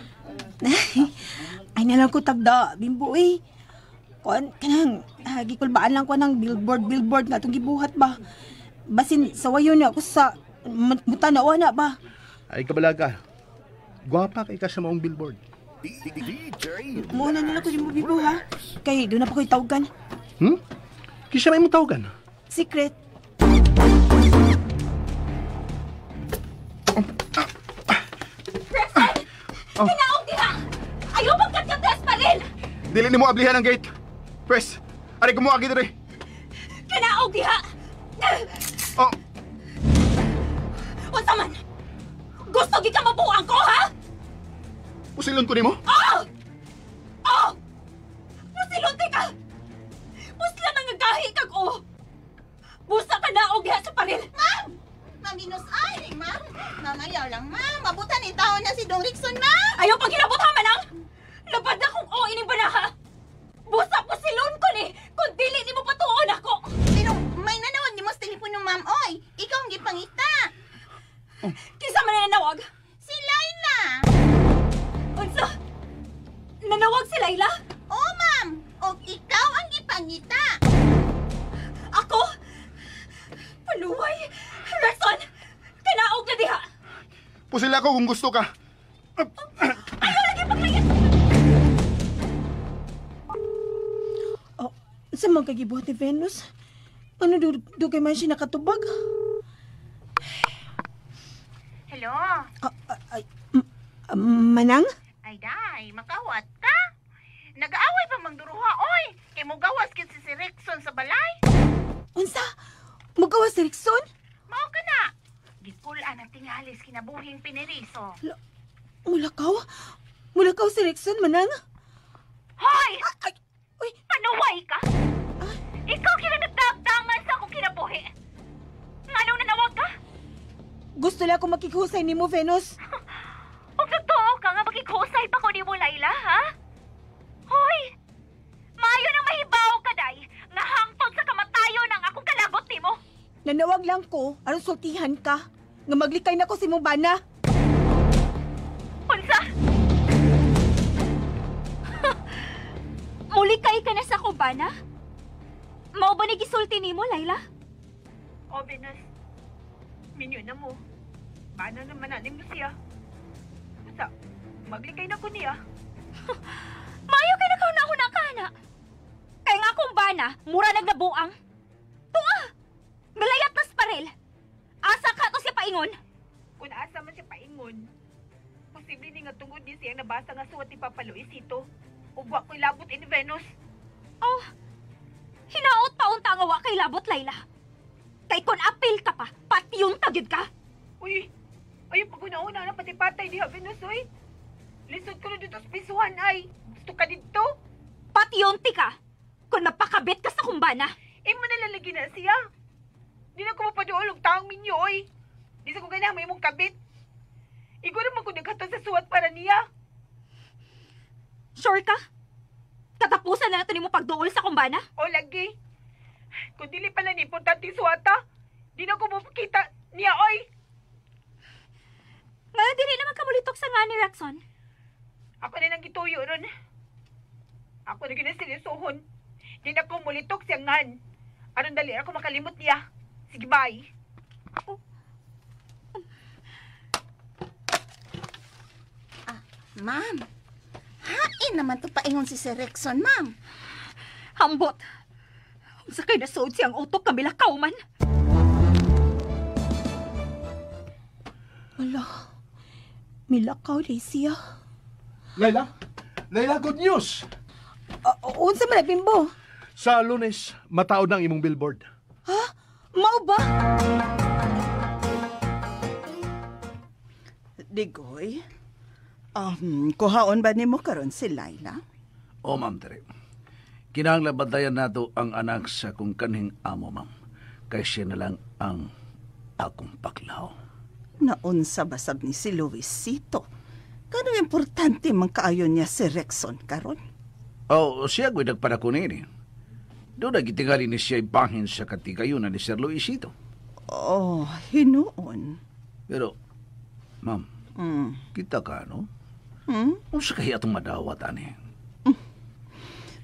Speaker 5: Ay nalang ko tagda, Bimbo eh. Kuan, kanang, gikulbaan lang ko ng billboard nga itong gibuhat ba. Basin, sawayon na ako sa mutanawa na ba.
Speaker 8: Ay, kabalaga. Gwapa kay ka sa maong billboard.
Speaker 5: Muna na lang ko yung Bimbo ha. Kay doon na pa ko'y tawagan.
Speaker 8: Kisa may mong tawagan?
Speaker 5: Secret.
Speaker 3: Rexon! Kinaog diha! Ayaw pagkat-kates pa rin!
Speaker 2: Dili ni mo ablihan ang gate. Pwes, ari kumuagi diri.
Speaker 3: Kinaog Kanaog diha!
Speaker 2: Oh!
Speaker 3: Unsa man? Gusto gid ka mabuang ko, ha?
Speaker 2: Pusilon ko nimo?
Speaker 3: Oh! Oh! Pusilon ti ka! Pusla nang gahi kag oh! Busa ka naog diha sa paril!
Speaker 6: Ma'am! Ma'am Venus, ay, ma'am! Ma'am, ayaw lang, ma'am. Mabutan ni taon na si Dong Rickson, ma'am!
Speaker 3: Ayaw pang hilabot ha, manang! Labad na kung o ining banaha! Busa pusilon ko ni! Kung dili ni mo patuon ako!
Speaker 6: Pero may nanawag ni mo sa telepono, ma'am, oy! Ikaw ang gipangita!
Speaker 2: Oh.
Speaker 3: Kinsa man nanawag?
Speaker 6: Si Laila!
Speaker 3: Unsa? Nanawag si Laila?
Speaker 6: Oo, ma'am! O ikaw ang gipangita!
Speaker 3: Ako? Panuway! Rexon! Kanaog na diha!
Speaker 2: Pusil ako kung gusto ka.
Speaker 3: Ayaw lagi paglayas!
Speaker 5: Oh, sa mga kagibuhat ni Venus? Ano dugay man siya nakatubag?
Speaker 6: Hello?
Speaker 5: Manang?
Speaker 6: Ay, day, makawat ka? Nag-aaway pa mang duruha, oy! Kay mugawas kit si Rickson sa balay.
Speaker 5: Unsa? Mugawas si Rickson?
Speaker 6: Mao ka na! Gikulaan ang tingalis kinabuhing piniriso.
Speaker 5: Mulakaw? Mulakaw si Rickson, Manang?
Speaker 3: Hoy!
Speaker 5: Ay, uy!
Speaker 3: Panuway ka? Ah? Ikaw kina nagdagdangan sa akong kinabuhi. Nganong nanawag ka?
Speaker 5: Gusto lang akong makikhusay nimo, Venus.
Speaker 3: Ug nagtuo ka nga makikhusay pa ko nimo, Laila, ha? Hoy! Maayo nang mahibaw ka, day, nga hangtod sa kamatayon ang akong kalabot nimo.
Speaker 5: Nanawag lang ko aron sultihan ka nga maglikay na ko si imong bana.
Speaker 3: Unsa? Mulikay ka na sa akong bana? Mao ba ni gisulti nimo, Laila?
Speaker 5: O, Venus. Minyo na mo. Bana naman na nimo siya. Basta, maglikay na ko niya.
Speaker 3: Maayo kay nakauna-una ka na. Kay nga akong bana, mura nagnabuang. Tunga! Nalayat nas parel. Asa ka to siya paingon?
Speaker 5: Kung asa man siya paingon, posible ni nga tungod ni siya nabasa nga suwat ni Papa Luisito. Ug wa ko'y labot in Venus.
Speaker 3: Oh, hinaot pa unta nga wa kay labot, Laila. Kay kun apil ka pa, patyon ta gyud ka.
Speaker 5: Uy, ayaw pag-una-una na pati patay diha, Venus, uy. Lisod ko na dito sa pisuhan, ay. Gusto ka dito?
Speaker 3: Patyon ti ka. Kung mapakabit ka sa kumbana.
Speaker 5: Eh, manalalagi na siya. Di na ko mapaduol og taong minyo, oy. Di sa ko ganang may mong kabit. Igo naman ko naghatod sa suwat para niya.
Speaker 3: Sure ka? Katapusan na nato nimo pagduol sa kumbana?
Speaker 5: O, lagi. Kung dili pala ni importante suwata, di na ko mapakita niya, oy.
Speaker 3: Ngayon, dili naman kamulitok sa nga ni Rexon.
Speaker 5: Ako na nang gituyo ron. Ako na ginaseryosohon. Di na ko mulitok siya ngan. Aron dali ako makalimot niya. Sige, bye.
Speaker 6: Ah, ma'am. Hain naman to paingon si Sir Rexon, ma'am.
Speaker 3: Hambot. Unsa kay nasuod siyang utok kamilakaw man.
Speaker 5: Wala. Milakaw di siya.
Speaker 8: Laila? Laila, good news!
Speaker 5: Unsa man Bimbo?
Speaker 8: Sa Lunes, mataod na ang imong billboard.
Speaker 5: Ha? Mao ba?
Speaker 6: Digoy, kuhaon ba nimo karon si Laila?
Speaker 4: O, ma'am, Tere. Kinahanglan bantayan nato ang anak sa kung kanhing amo, ma'am. Kay siya na lang ang akong paklaw.
Speaker 6: Naunsa basab ni si Luisito. Kano importante man kaayo niya si Rexon karon?
Speaker 4: Oh, siya ko'y nagpadako niini. Doon na gitingali ni siya ibahin sa katigayunan ni Sir Luisito.
Speaker 6: Oh, hinuon.
Speaker 4: Pero, ma'am, kita ka, no?
Speaker 6: Hmm?
Speaker 4: Unsa kaya atong madawat, ani?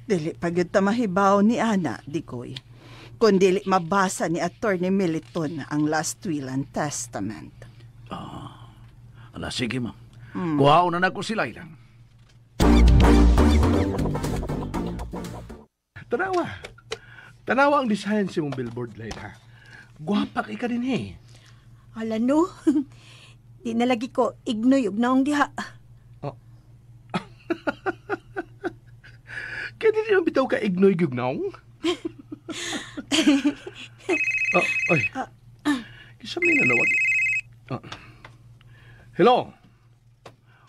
Speaker 6: Dili pa gyud ta mahibaw ni Ana, Digoy. Kung dili mabasa ni Attorney Militon ang last will and testament.
Speaker 4: Ah, ala, sige, ma'am. Kuhaon na nako si Laila.
Speaker 8: Tanawa. Tanawa ang design sa imong billboard, Laila. Gwapa kay ka din, eh.
Speaker 5: Ala no. Di na lagi ko ignoy og naong diha.
Speaker 8: Oh. Kaya di naman bitaw ka ignoy gyud naong? Oh, ay. Kisa may nanawag. Ah. Hello?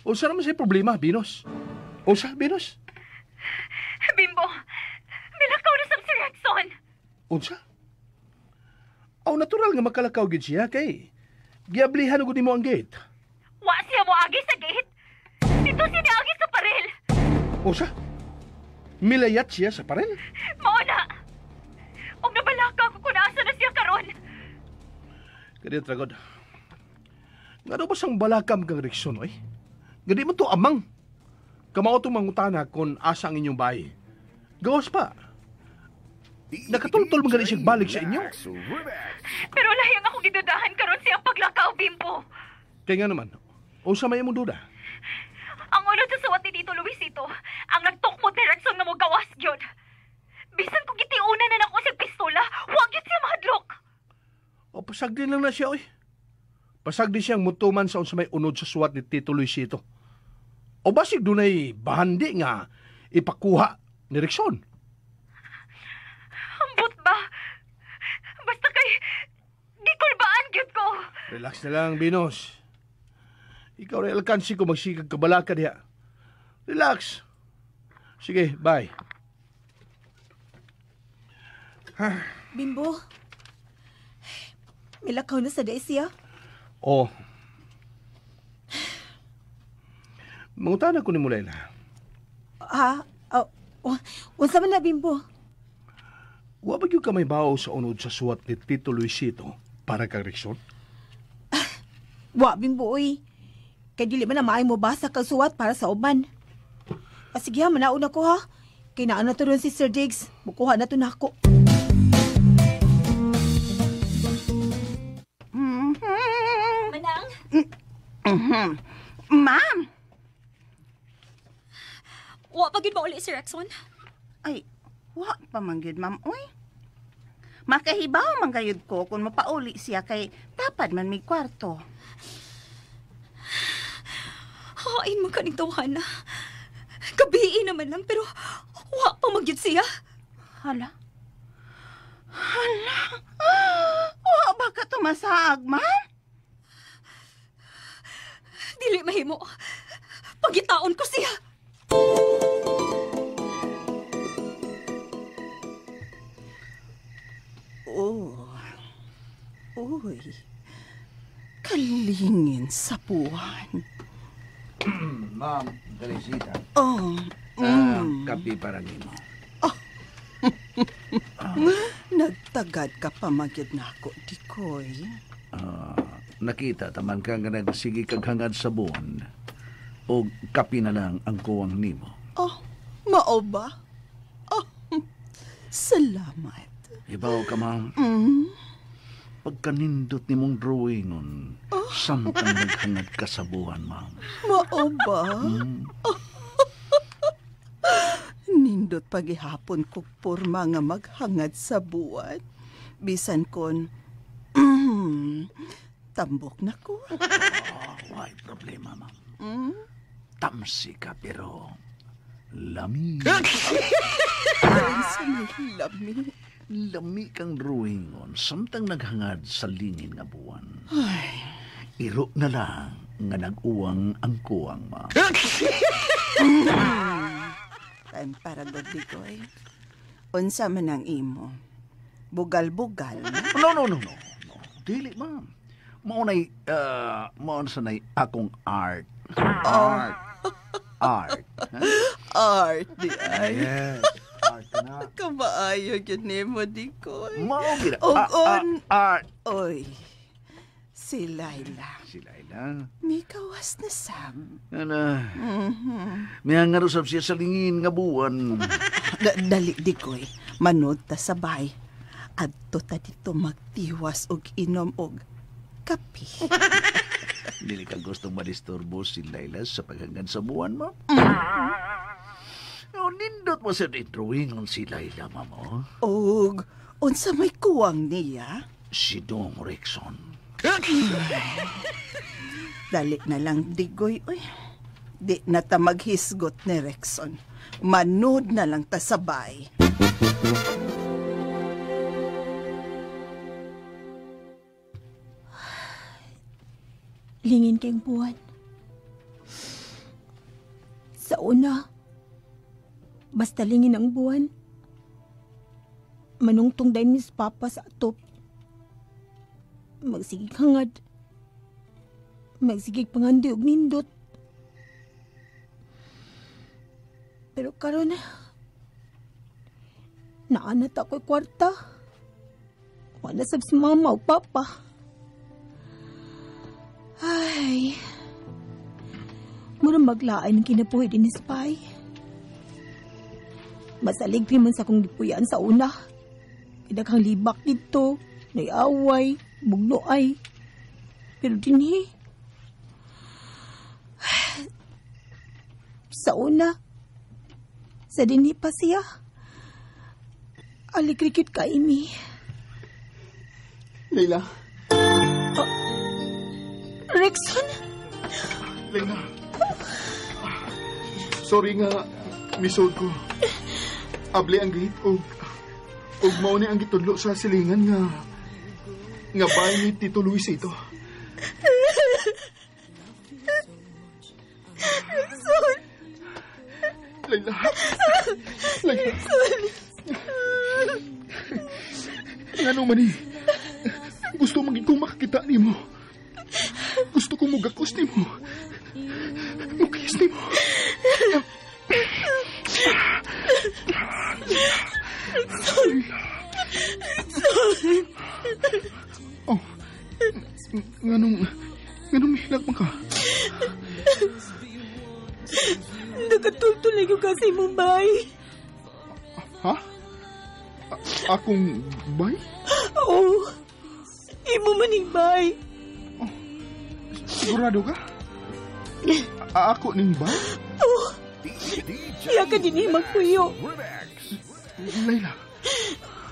Speaker 8: Unsa naman sa'yo problema, Venus? Unsa, Venus?
Speaker 3: Bimbo, milakaw na sa si Rexon.
Speaker 8: Unsa? Aw, natural nga makalakaw gid siya kay giablihan og nimo ang gate.
Speaker 3: Wa siya moagi sa gate. Dito siya niagi sa parel.
Speaker 8: Unsa? Milayat siya sa parel?
Speaker 3: Mao na. Og nabalaka ko kung asa na siya karon.
Speaker 8: Kadi tragod. Ngano ba sang balakam kang Rexon, oy? Gadi mo to amang. Kamao tong mangutana kung asa ang inyong bahay. Gawas pa. Nakatultol man gani siya balik sa inyo.
Speaker 3: Pero lahi ang akong gidudahan karon siyang paglakaw, Bimbo.
Speaker 8: Kaya nga naman, unsa may imong duda?
Speaker 3: Ang unod sa suwat ni Tito Luisito, ang nagtukmod ni Rexon nga mogawas gyud. Bisan kung gitiuna na nako siyang pistola, wa gyud siya mahadlok.
Speaker 8: O pasagdi lang na siya, oy. Pasagdi siyang mutuman sa unsa may unod sa suwat ni Tito Luisito. O basig dunay bahandi nga ipakuha ni Rexon.
Speaker 3: Ambot ba? Basta kay gikulbaan gyud ko.
Speaker 8: Relax na lang, Venus. Ikaw rin alkansi ko magsigag kabalaka diha. Relax. Sige, bye.
Speaker 5: Bimbo, milakaw na sa siya.
Speaker 8: Oh. Mangutana ko ni mo, Layla.
Speaker 5: Ha? Oh, unsa man na, Bimbo?
Speaker 8: Wa ba gyud ka may bawo sa unod sa suwat ni Tito Luisito para kang Rexon?
Speaker 5: Wa, Bimbo, oy. Kay dili man na maay mo basa kang suwat para sa uban. Ah, sige ha, manauna ko ha. Kay naa na to ron si Sir Diggs. Mukuha na to nako.
Speaker 3: Manang?
Speaker 6: Ma'am!
Speaker 3: Wa pa gyud mauli si Rexon.
Speaker 6: Ay, wa pa man gyud, ma'am. Uy. Makahibaw man gayud ko kung mapauli siya kay tapad man may kwarto.
Speaker 3: Hain man kaning tawhana. Gabii naman lang pero wa pa man gyud siya.
Speaker 6: Hala. Hala. Wa ba ka tumasaag, ma'am?
Speaker 3: Dili mahimo. Pagitaon ko siya.
Speaker 6: Oh. Uy. Kalingin sa buwan.
Speaker 4: Ma'am, Teresita.
Speaker 6: Oh.
Speaker 4: Kape para nimo.
Speaker 6: Nagtagad ka pa magyud nako, Dikoy.
Speaker 4: Nakita taman ka nga nagsige kag hangad sa buwan. O kape na lang ang kuwang nimo.
Speaker 6: Oh, mao ba? Oh, salamat.
Speaker 4: Ibaw ka, ma'am. Pagkanindot ni mong drawingon, samtang naghangad ka sa buwan, ma'am.
Speaker 6: Mao ba? Nindot pagihapon ko porma nga maghangad sa buwan. Bisan kon, tambok na ko.
Speaker 4: Oh, why problema, ma'am? Tamsi ka pero lami.
Speaker 6: Sa may lami.
Speaker 4: Lami kang drawingon samtang naghangad sa lingin nga buwan.
Speaker 6: Ay.
Speaker 4: Iro na lang nga nag-uwang ang kuwang, ma'am.
Speaker 6: Time para Dikoy. Unsa man ang imo? Bugal-bugal.
Speaker 4: No, no, no, no. No. Dili, ma'am. Maunay, maun sanay akong art. Art. Art. Huh?
Speaker 6: Art, di ay.
Speaker 4: Yes. Art na.
Speaker 6: Kamaayo gyud nimo, Dikoy.
Speaker 4: Mao gina.
Speaker 6: Og on.
Speaker 4: Art.
Speaker 6: Oy. Si Laila.
Speaker 4: Si Laila.
Speaker 6: Mikawas na sam.
Speaker 4: Ana. May usab siya sa lingin nga buwan.
Speaker 6: Dali, Dikoy. Manood ta sa bahay. Adto ta dito magtiwas og inom og kape.
Speaker 4: Dili ka gustong madisturbo si Laila sa paghangad sa buwan, ma'am? Oh, nindot mo sa drawing si Laila, ma'am, oh.
Speaker 6: Og unsa may kuwang niya?
Speaker 4: Si Dong Rexon.
Speaker 6: Dali na lang, Digoy. Uy. Di na ta maghisgot ni Rexon. Manood na lang ta sabay.
Speaker 5: Lingin kayong buwan. Sa una, basta lingin ang buwan. Manungtong dahil ni Papa sa atop. Magsigig hangad. Magsigig pangandoy og nindot. Pero karon, naanat ako'y kwarta. Wala sab si mama o papa. Ay, mura maglain ang kinabuhi din ni Spy. Masalig man sa akong gipuyan sa una. Kinaghang libak dito, naiaway, bugnoay. Pero dinhi, sa una, sa dinhi pa siya. Alikrikit ka, Amy.
Speaker 2: Layla.
Speaker 5: Rickson?
Speaker 2: Layla. Sorry nga, misod ko. Abli ang gate og mao ni ang gitudlo sa silingan nga bahay ni Tito Luisito.
Speaker 5: Rickson!
Speaker 2: Layla. Layla.
Speaker 5: Rickson!
Speaker 2: Ngano man eh. Gusto maging kong makakita nimo. Gusto kong mugakos nimo. Mukis nimo.
Speaker 5: Rickson! Rickson!
Speaker 2: Oh, nganong mihilak man ka?
Speaker 5: Nakatultulay ko kasi mong bay.
Speaker 2: Ha? Akong bay?
Speaker 5: Oo. Imo maning bay.
Speaker 2: Oh, sigurado ka? Ako ning bay?
Speaker 5: Oo. Iya ka din magpuyo.
Speaker 2: Layla.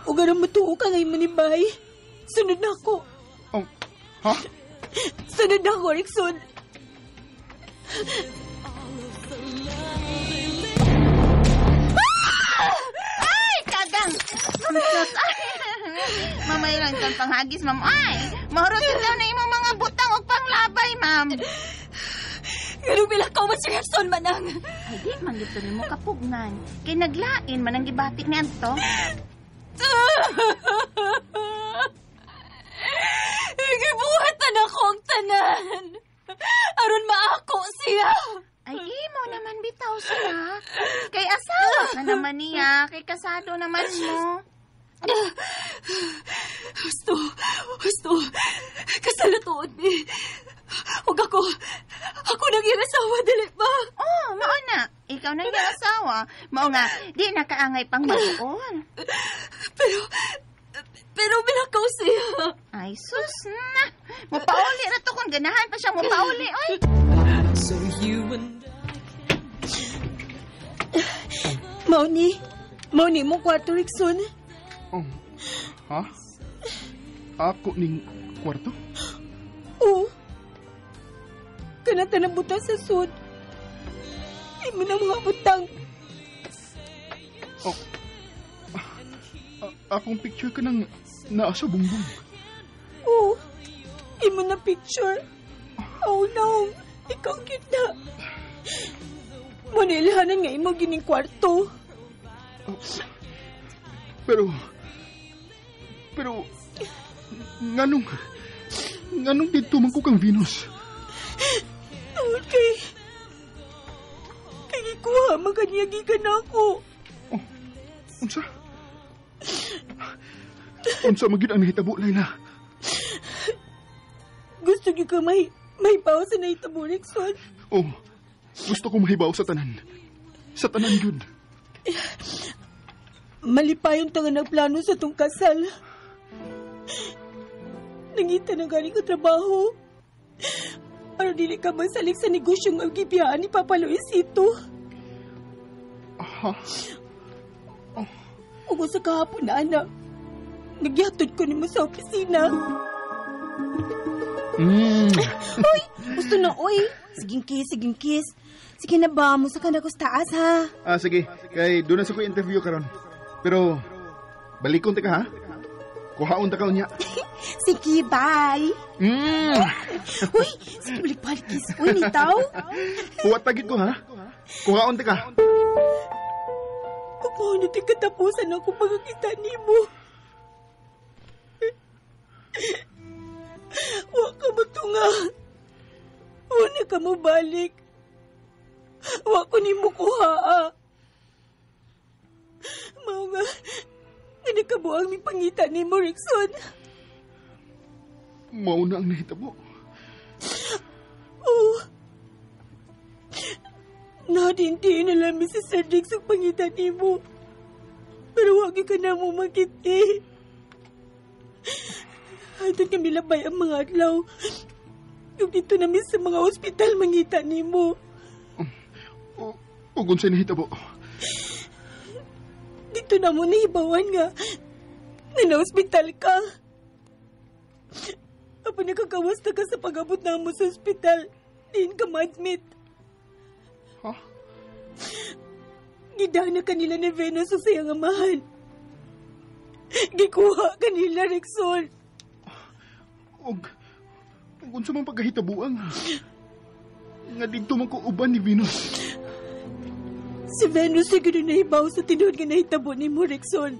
Speaker 5: O ganun matuo ka ngayon ni bay. Sunod na ako.
Speaker 2: Oh, ha?
Speaker 5: Sunod na ako, Rickson.
Speaker 6: Ay, kagang! Mamay lang kang panghagis, ma'am. Ay, mahurot ikaw na imong mga butang o panglabay, ma'am.
Speaker 3: Ganun bilang ka man si Rickson, manang.
Speaker 6: Ay, di man dito ni mo kapugnan. Kay naglain man ang gibatik ni Anto.
Speaker 3: Gibuhatan ako ang tanan. Aron maako siya.
Speaker 6: Ay, imo naman bitaw siya. Kay asawa ka naman niya. Kay kasado naman mo.
Speaker 3: Gusto. Kasalatuod mi. Huwag ako. Ako nang iyang asawa, dili ba?
Speaker 6: Oo, mao na. Ikaw nang iyang asawa. Mao nga, di nakaangay pang mabuon.
Speaker 3: Pero bilakaw siya.
Speaker 6: Ay, sus na. Mupauli na to kung ganahan pa siya mupauli. Oy.
Speaker 10: So you and
Speaker 5: Mauni mo kwarto, Rickson.
Speaker 2: Oh, ha? Ako ning kwarto?
Speaker 5: Oo. Kanata na butang sa sud. Imo na mga butang.
Speaker 2: Oh. Akong picture ka nang naa sa bungbong.
Speaker 5: Oo. Imo na picture. Oh no. Ikaw kita. Manilhanan nga imo gining kwarto.
Speaker 2: Oh. Pero nganong dito man ko kang Venus?
Speaker 5: Tungod kay ikuha maganyagi ka na ako.
Speaker 2: Oh, unsa? Unsa man gyud ang nahitabo, Layla?
Speaker 5: Gusto gyud ka may mahibaw sa nahitabo, Rickson.
Speaker 2: Oh, gusto ko mahibaw sa tanan. Sa tanan gyud.
Speaker 5: Malipayon ta nga nagplano sa tong kasal. Nangita na gani ko trabaho. Pero dili ka magsalik sa negosyo nga gibiyaan ni Papa Luisito.
Speaker 2: Ha?
Speaker 5: Oh. Ug sa kahapon na, anak, nagyatod ko nimo sa opisina.
Speaker 2: Mm.
Speaker 5: Uy, gusto na, uy. Siging kiss, sige Sige na ba, musa ka na ko sa taas, ha?
Speaker 2: Ah, sige. Kay doon na sa ko interview karon. Pero, balikon ta ka, ha? Kuhaon ta ka unya.
Speaker 5: Sige, bye. Uy, sige balik-balik kiss. Uy, nitaw.
Speaker 2: Huwat tagit ko ha. Kuhaon ta ka.
Speaker 5: Upo na ti katapusan akong pagkakita nimo. Wa ka matunga. Wa na ka mobalik. Wa ko nimo kuhaa. Mao nga, nga nakabuang mi pangita nimo, Rickson.
Speaker 2: Mao na ang nahitabo.
Speaker 5: Oh. Nadinti na lang mi si Sir Diggs ang pangita nimo. Pero wag ka na mo makiti. Aton kami labay ang mga adlaw. Yung dito namin sa mga ospital mangita nimo.
Speaker 2: Ug unsay nahitabo?
Speaker 5: Dito na mo nahibawan nga na na-ospital ka. Apan nakagawas na ka sa pag-abot na mo sa ospital, diin ka ma-admit.
Speaker 2: Ha?
Speaker 5: Gidana kanila ni Venus sa sayang amahan. Gikuha kanila, Rickson.
Speaker 2: Ug unsa man pagkahitabuang nga didto man ko uban ni Venus.
Speaker 5: Si Venus siguro nahibaw sa tinuod nga nahitabo ni mo, Rickson.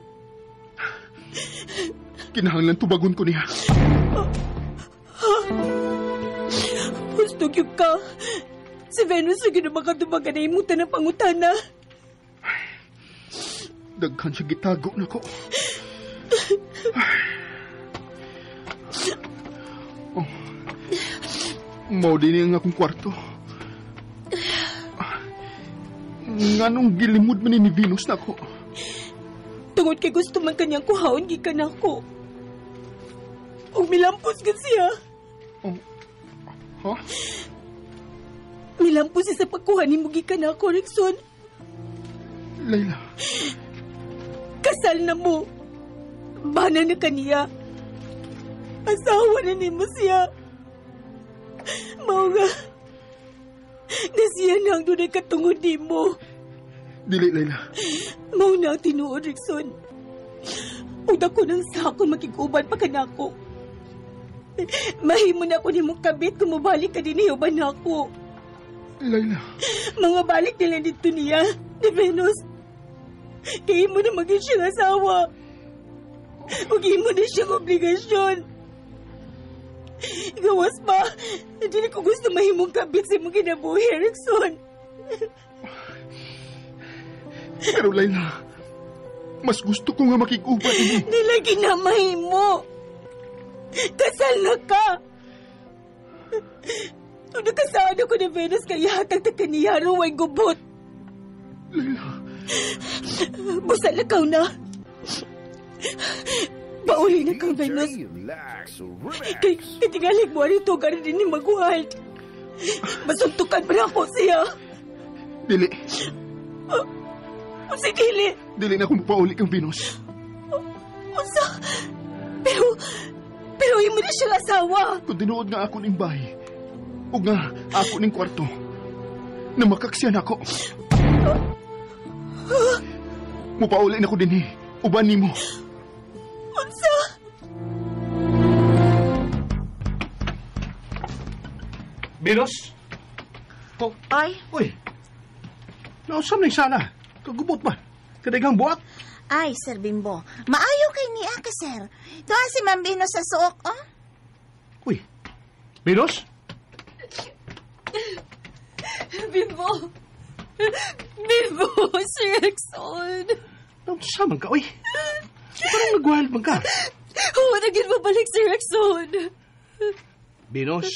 Speaker 2: Kinahanglan tubagon ko niya.
Speaker 5: Gusto gyud ka. Si Venus siguro makatubagan na imong tanang pangutana.
Speaker 2: Daghan siya gitago nako. Oh. Mao din ang akong kwarto. Nganong gilimod man ni Venus nako?
Speaker 5: Tungod kay gusto man kanyang kuhaon gikan nako. Ug milampos gud siya.
Speaker 2: Oh. Ha?
Speaker 5: Milampos siya sa pagkuha nimo gikan nako, Rickson.
Speaker 2: Layla.
Speaker 5: Kasal na mo. Bana na kaniya. Asawa na nimo siya. Mao nga. Na siya na ang dunay katungod nimo.
Speaker 2: Dili, Layla.
Speaker 5: Mao na ang tinuod, Rickson. Ug dako ng sako makig-uban pa kanako. Mahimo na ako nimong kabit kung mabalik ka din uban nako.
Speaker 2: Layla.
Speaker 5: Mga balik nila dito niya, ni Venus. Kaya mo na maging siyang asawa. Ug imo na siyang obligasyon. Gawas pa, hindi ko gusto mahimong kabit sa imong kinabuhi, Rickson.
Speaker 2: Pero Layla, mas gusto ko nga makig-uban nimo.
Speaker 5: Dili ginamahimo. Kasal na ka. Kung nakasaan ako ni Venus kaya hatag ta kaniya ruway gubot.
Speaker 2: Layla.
Speaker 5: Busa lakaw na. Pauli na kang Venus. Kay titingalig mo rito gari din ni Magwild. Masuntukan pa na ako siya.
Speaker 2: Dili.
Speaker 5: Unsa dili?
Speaker 2: Dili na akong pauli kang Venus.
Speaker 5: Unsa? Pero imo na siyang asawa.
Speaker 2: Kung tinuod nga ako ning bahay, ug nga ako ning kwarto, na makaksiyan ako. Mupauli na ko dinhi, uban nimo.
Speaker 5: Unsa?
Speaker 8: Venus? Oh.
Speaker 6: Ay.
Speaker 8: Uy. Nausam na sana. Kagubot ba? Kadaghang buak.
Speaker 6: Ay, Sir Bimbo. Maayo kay niya ka, sir. Doon si Ma'am Venus sa suok, oh.
Speaker 8: Uy. Venus?
Speaker 3: Bimbo! Bimbo, Sir Rickson!
Speaker 8: Nausam man ka, uy. Parang nag-wild man ka.
Speaker 3: Huwag na gid mabalik, Sir Rickson.
Speaker 8: Venus,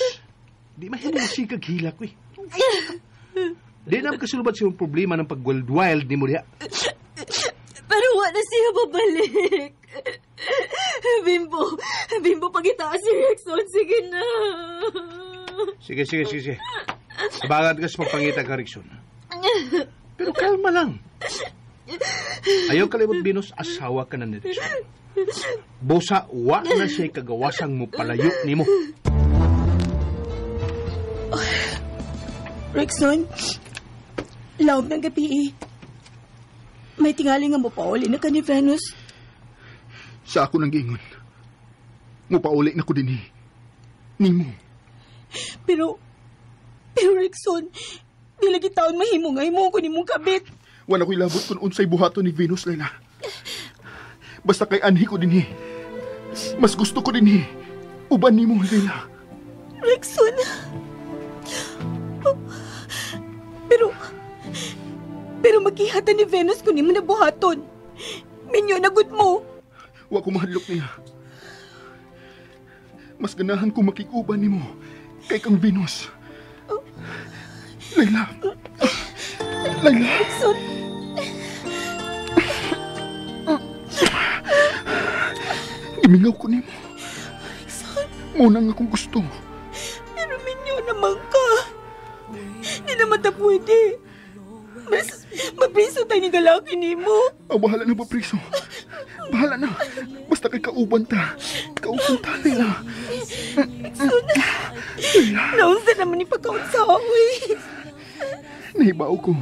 Speaker 8: di mahimo sikag hilak, uy. Di na makasulubat siyang problema ng pag-wild-wild ni mo diha.
Speaker 3: Pero wala na siya babalik. Bimbo, Bimbo, pagitaas si Rickson. Sige na.
Speaker 8: Sige. Abangan ka sa pagpangita ka, Rickson. Pero kalma lang. Ayaw kalimot, Venus, asawa ka na ni Rickson. Busa, wa na siya kagawasang mo palayo nimo.
Speaker 5: Rickson, laom ng gabi eh. May tingali nga mo pauli na ka ni Venus.
Speaker 2: Sa ako nang giingon. Mupauli na ko dinhi. Nimo.
Speaker 5: Pero Rickson, di lagi taon mahimo nga himo ko nimong kabit.
Speaker 2: Wala ko'y labot kung unsay buhaton ni Venus, Layla. Basta kay anhi ko dinhi. Mas gusto ko dinhi. Uban nimo, Layla.
Speaker 5: Rickson. Pero magkihatan ni Venus kung nimo nabuhaton. Minyo na gud mo.
Speaker 2: Wa ko mahadlok niya. Mas ganahan ko makig-uban nimo kay kang Venus. Layla. Layla.
Speaker 5: Rickson.
Speaker 2: Gimingaw ko nimo.
Speaker 5: Rickson.
Speaker 2: Muna nga akong gusto.
Speaker 5: Pero minyo naman ka. Hindi naman ta pwede. Mas mapriso tayo ni galaki nimo.
Speaker 2: Oh, bahala na ba, priso? Bahala na. Basta kay kauban ta. Kauban ta, Layla.
Speaker 5: Rickson. Naunsa naman ni pagkaunsa ako eh.
Speaker 2: Nahibaw ko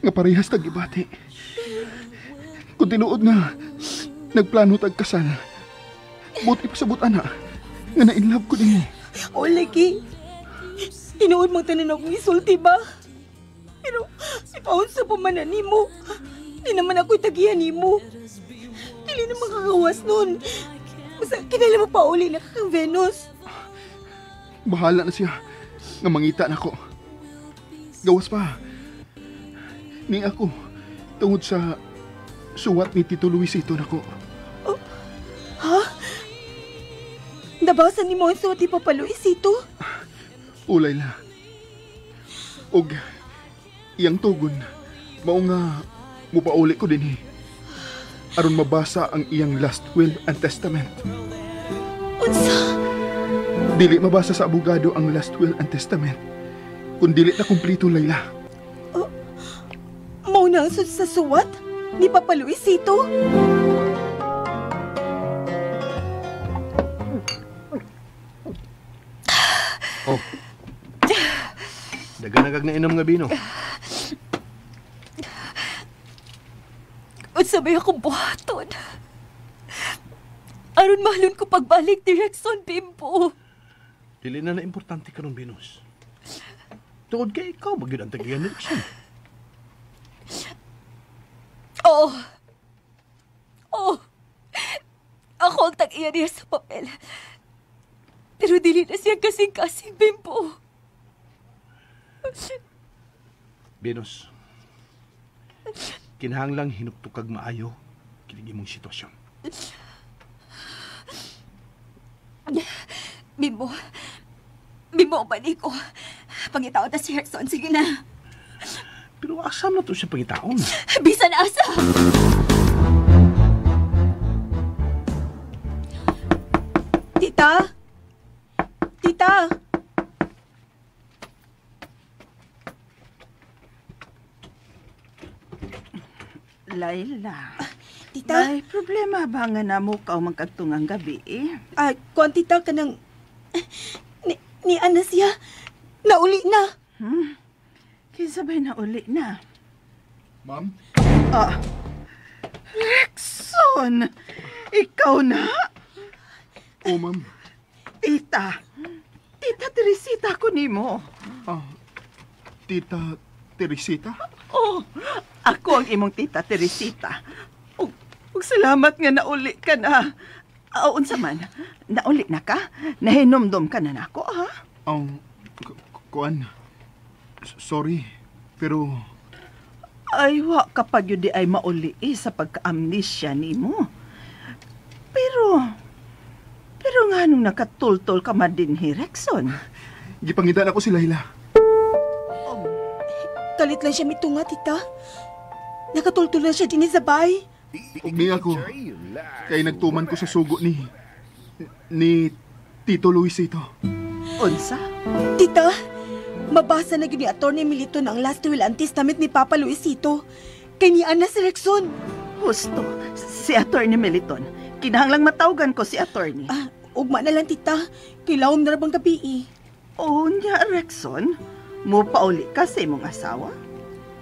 Speaker 2: nga parehas tag ibati. Kung tinuod nga nagplano tag kasal, buti pasabot ana nga na-inlove ko nimo.
Speaker 5: O lagi, tinuod mang tanan akong isulti ba? Pero si paunsa pa man na nimo. Di naman ako'y tagihan nimo. Dili na makakawas nun. Basta kinala mo pa uli na kakang Venus.
Speaker 2: Bahala na siya nga mangita nako. Gawas pa. Ni ako tungod sa suwat ni Tito Luisito nako.
Speaker 5: Oh, ha? Nabasa ni mo ang suwat ni Papa Luisito?
Speaker 2: Ulay la. Og iyang tugon, mao nga mupauli ko dinhi. Aron mabasa ang iyang last will and testament.
Speaker 5: Unsa?
Speaker 2: Dili mabasa sa abogado ang last will and testament kung dili na kumplito, Layla.
Speaker 5: Oh, mao na ang sa suwat ni Papa Luisito?
Speaker 8: Oh. Daganagag na inom nga bino.
Speaker 3: Unsa may akong buhaton? Aron mahalon ko pagbalik ni Rickson, Bimbo.
Speaker 8: Dili na na importante karon, Venus. Tungod kay ikaw magyud ang tagiyan ni Rickson.
Speaker 3: Oo. Oo. Ako ang tag-iya niya sa papel. Pero dili na siya kasing-kasing, Bimbo.
Speaker 8: Venus, kinahanglang hinuktukag maayo kining imong sitwasyon.
Speaker 3: Bimbo, Bimbo, balik ko. Pangitaon ta si Rickson, sige na.
Speaker 8: Pero asam na to siya pangitaon.
Speaker 3: Bisan asa!
Speaker 5: Tita? Tita?
Speaker 6: Layla.
Speaker 5: Tita?
Speaker 6: May problema ba nga namo ka magkadtungang gabi eh?
Speaker 5: Ay, kuan tita ka ng... Ni Ana siya. Nauli na.
Speaker 6: Kinsa ba'y nauli na?
Speaker 2: Ma'am?
Speaker 6: Ah, Rickson! Ikaw na?
Speaker 2: Oo, ma'am.
Speaker 6: Tita. Tita Teresita ko nimo.
Speaker 2: Ah, Tita Teresita?
Speaker 6: Oh, ako ang imong Tita Teresita. Ug salamat nga nauli ka na. Unsa man, nauli na ka? Nahinomdom ka na nako, ha?
Speaker 2: Kuan, sorry, pero...
Speaker 6: Ay, wa kapag yun di ay mauli sa pagka-amnesia nimo. Pero nga nung nakatultol ka man din, Rickson?
Speaker 2: Gipangitan ako si Layla.
Speaker 5: Oh, kalit lang siya mitunga, tita. Nakatultol lang siya din sa bahay.
Speaker 2: Ug niya ako, kay nagtuman ko sa sugo ni Tito Luisito.
Speaker 6: Unsa?
Speaker 5: Tita, mabasa na gyud ni Atty. Militon ang last will and testament ni Papa Luisito. Kay ni Ana si Rickson.
Speaker 6: Husto, si Atty. Militon. Kinahanglang matawgan ko si Atty.
Speaker 5: Ah, ugma na lang, tita. Kay lawom na rabang gabi eh.
Speaker 6: Oo niya, Rickson. Mupauli ka sa imong asawa?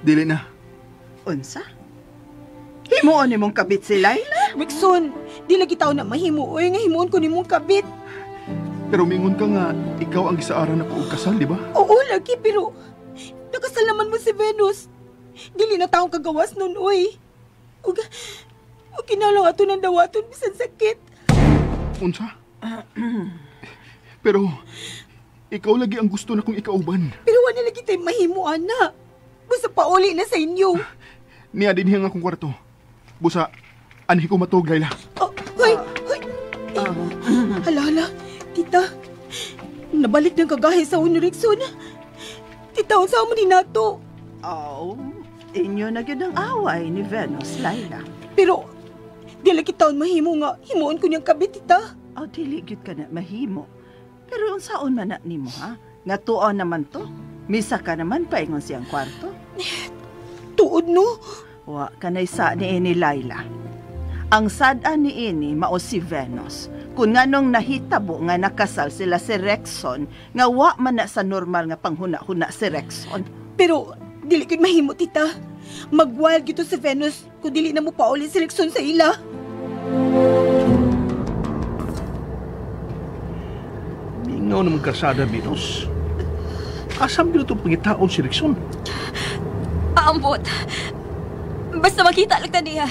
Speaker 2: Dili na.
Speaker 6: Unsa? Himuon nimong kabit si Layla?
Speaker 5: Rickson, di lagi tao na mahimo oy nga himuon ko nimong kabit.
Speaker 2: Pero mingon ka nga ikaw ang gisaaran ako og kasal, di ba?
Speaker 5: Oo, lagi pero nakasal naman mo si Venus. Dili na taong kagawas nun oy. Ug kinalang ato ng dawaton bisan sakit.
Speaker 2: Unsa? Pero ikaw lagi ang gusto na kong ikauban.
Speaker 5: Pero wala lagi tayo mahimo, ana. Busa pauli na sa inyo.
Speaker 2: Niya din nga akong kwarto. Busa, anhi ko matug, Layla.
Speaker 5: Oh, hoy, hoy. Hala, hala. Tita, nabalik ng kagahe sa unyo, Rickson. Tita, unsa mo ni nato?
Speaker 6: Oh, inyo na gyud ang away ni Venus, Layla.
Speaker 5: Pero, di lagi taon mahimo nga, himuon ko niyang kabit, tita.
Speaker 6: Oh, dili gyud ka na mahimo. Pero unsaon man na nimo, ha? Nga tuon naman to. Misa ka naman paingon siyang kwarto.
Speaker 5: Tuod, no?
Speaker 6: Wa kanay sa ni ini Layla. Ang sad-an ni ini mao si Venus. Kung nganong nahitabo nga nakasal sila si Rexon, nga wa man na sa normal nga panghuna-huna si Rexon.
Speaker 5: Pero dili gyud mahimo, tita. Mag-wild gyud to si Venus kung dili na mo pauli si Rexon sa ila.
Speaker 8: Mingaw naman karsada, Venus. Asam gyud itong pangitaon si Rexon?
Speaker 3: Aambot. Basta makita lang ta niya.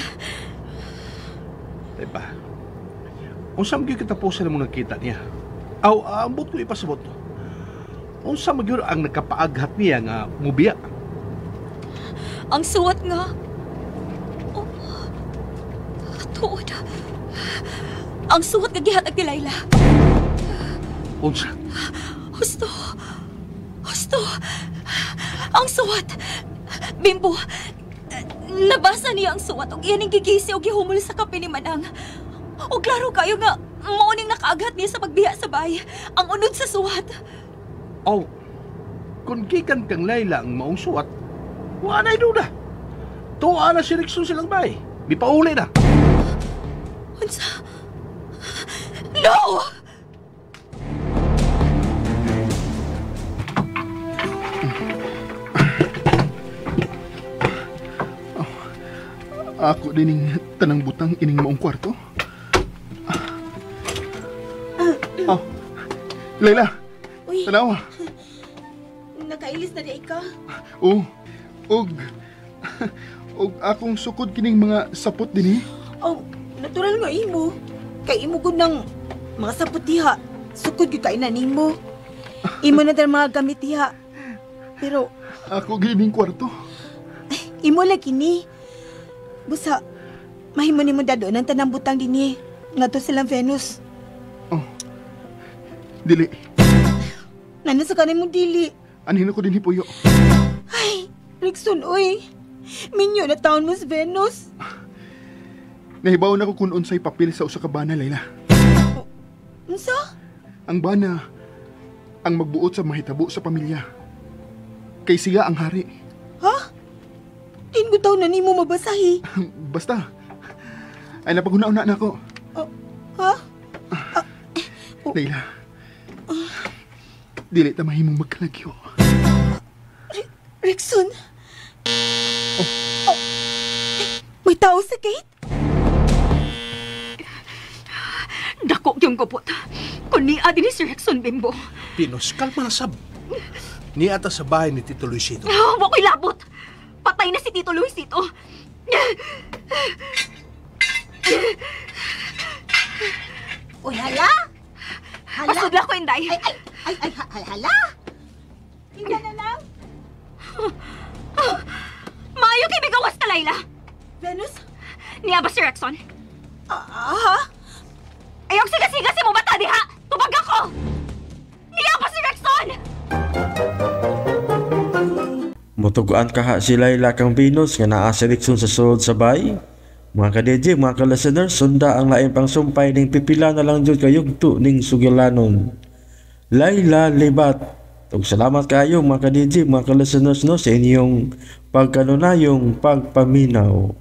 Speaker 8: Diba? Unsa man gyud katapusan mo nakita niya? Aw, ambot ko ipasabot. Unsa man gyud ang nakapaaghat niya nga mubiya?
Speaker 3: Ang suwat nga. Oh, tuod. Ang suwat nga gihatag ni Layla.
Speaker 8: Unsa?
Speaker 3: Husto. Husto. Ang suwat. Bimbo, nabasa niya ang suwat og iyaning gigisi og gihumol sa kape ni Manang. O klaro kayo nga, mao ning nakaaghat niya sa pagbiya sa bay. Ang unod sa suwat.
Speaker 8: Aw, kung gikan kang Layla ang maong suwat, wa na'y duda. Tuwa na si Rexon silang bay. Mipauli na.
Speaker 3: Unsa? No!
Speaker 2: Ako dining tanang butang ining maong kwarto. Oh, Layla,
Speaker 5: Uy,
Speaker 2: tanawa.
Speaker 5: Nakailis na di ka.
Speaker 2: Oh, og akong sukod kining mga sapot dinhi.
Speaker 5: Oh, natural nga imo. Kay imo gud ng mga sapot diha. Sukod gyud kay na nimo. Imo na dang mga gamit diha. Pero
Speaker 2: ako gining kwarto.
Speaker 5: Imo lagi ni. Busa, mahimo nimo dado ng tanang butang dinhi. Ngadto silang Venus.
Speaker 2: Oh. Dili.
Speaker 5: Nana sa kanay mo dili.
Speaker 2: Anhin ako dinhi puyo.
Speaker 5: Ay, Rexon, oy. Minyo na taon mo sa Venus.
Speaker 2: Nahibaw na ko kung unsay papel sa usa ka bana, Layla.
Speaker 5: Oh, unsa?
Speaker 2: Ang bana ang magbuot sa mahitabo sa pamilya. Kay siya ang hari.
Speaker 5: Ha? Din ko taon na nimo mabasahi.
Speaker 2: Basta. Ay napaghuna-una na ako.
Speaker 5: Oh, ha? Oh.
Speaker 2: Layla. Dili ta mahimong magkalagyo.
Speaker 5: Rexon. Oh. Oh. May tao sa gate?
Speaker 3: Dako yung gupot. Kun niya din ni Sir Rexon, Bimbo.
Speaker 8: Pinos, kalma na sab. Niya ata sa bahay ni Tito Luisito.
Speaker 3: Oh, wa ko'y labot. Patay na si Tito Luisito.
Speaker 6: Uy, hala! Hala!
Speaker 3: Pasudla ko, Inday.
Speaker 6: Ay, ay, ay, ay, hala!
Speaker 5: Hindi na lang.
Speaker 3: Maayo kay bigawas ka, Layla.
Speaker 5: Venus?
Speaker 3: Niya ba si Rexon?
Speaker 5: Ha?
Speaker 3: Ayaw siga-siga si mo bata diha! Tubag ako! Niya ba si Rexon?
Speaker 1: Mutuguan kaha si Layla kang Venus nga naa si Rexon sa sulod sa bay. Mga ka-DJ, mga ka-listeners, sunda ang lain pang sumpay ning pipila na lang jud kayugto ning sugilanon. Layla Libat. Ug salamat kaayo mga ka-DJ, mga ka-listeners no sa inyong pagkanunayong pagpaminaw.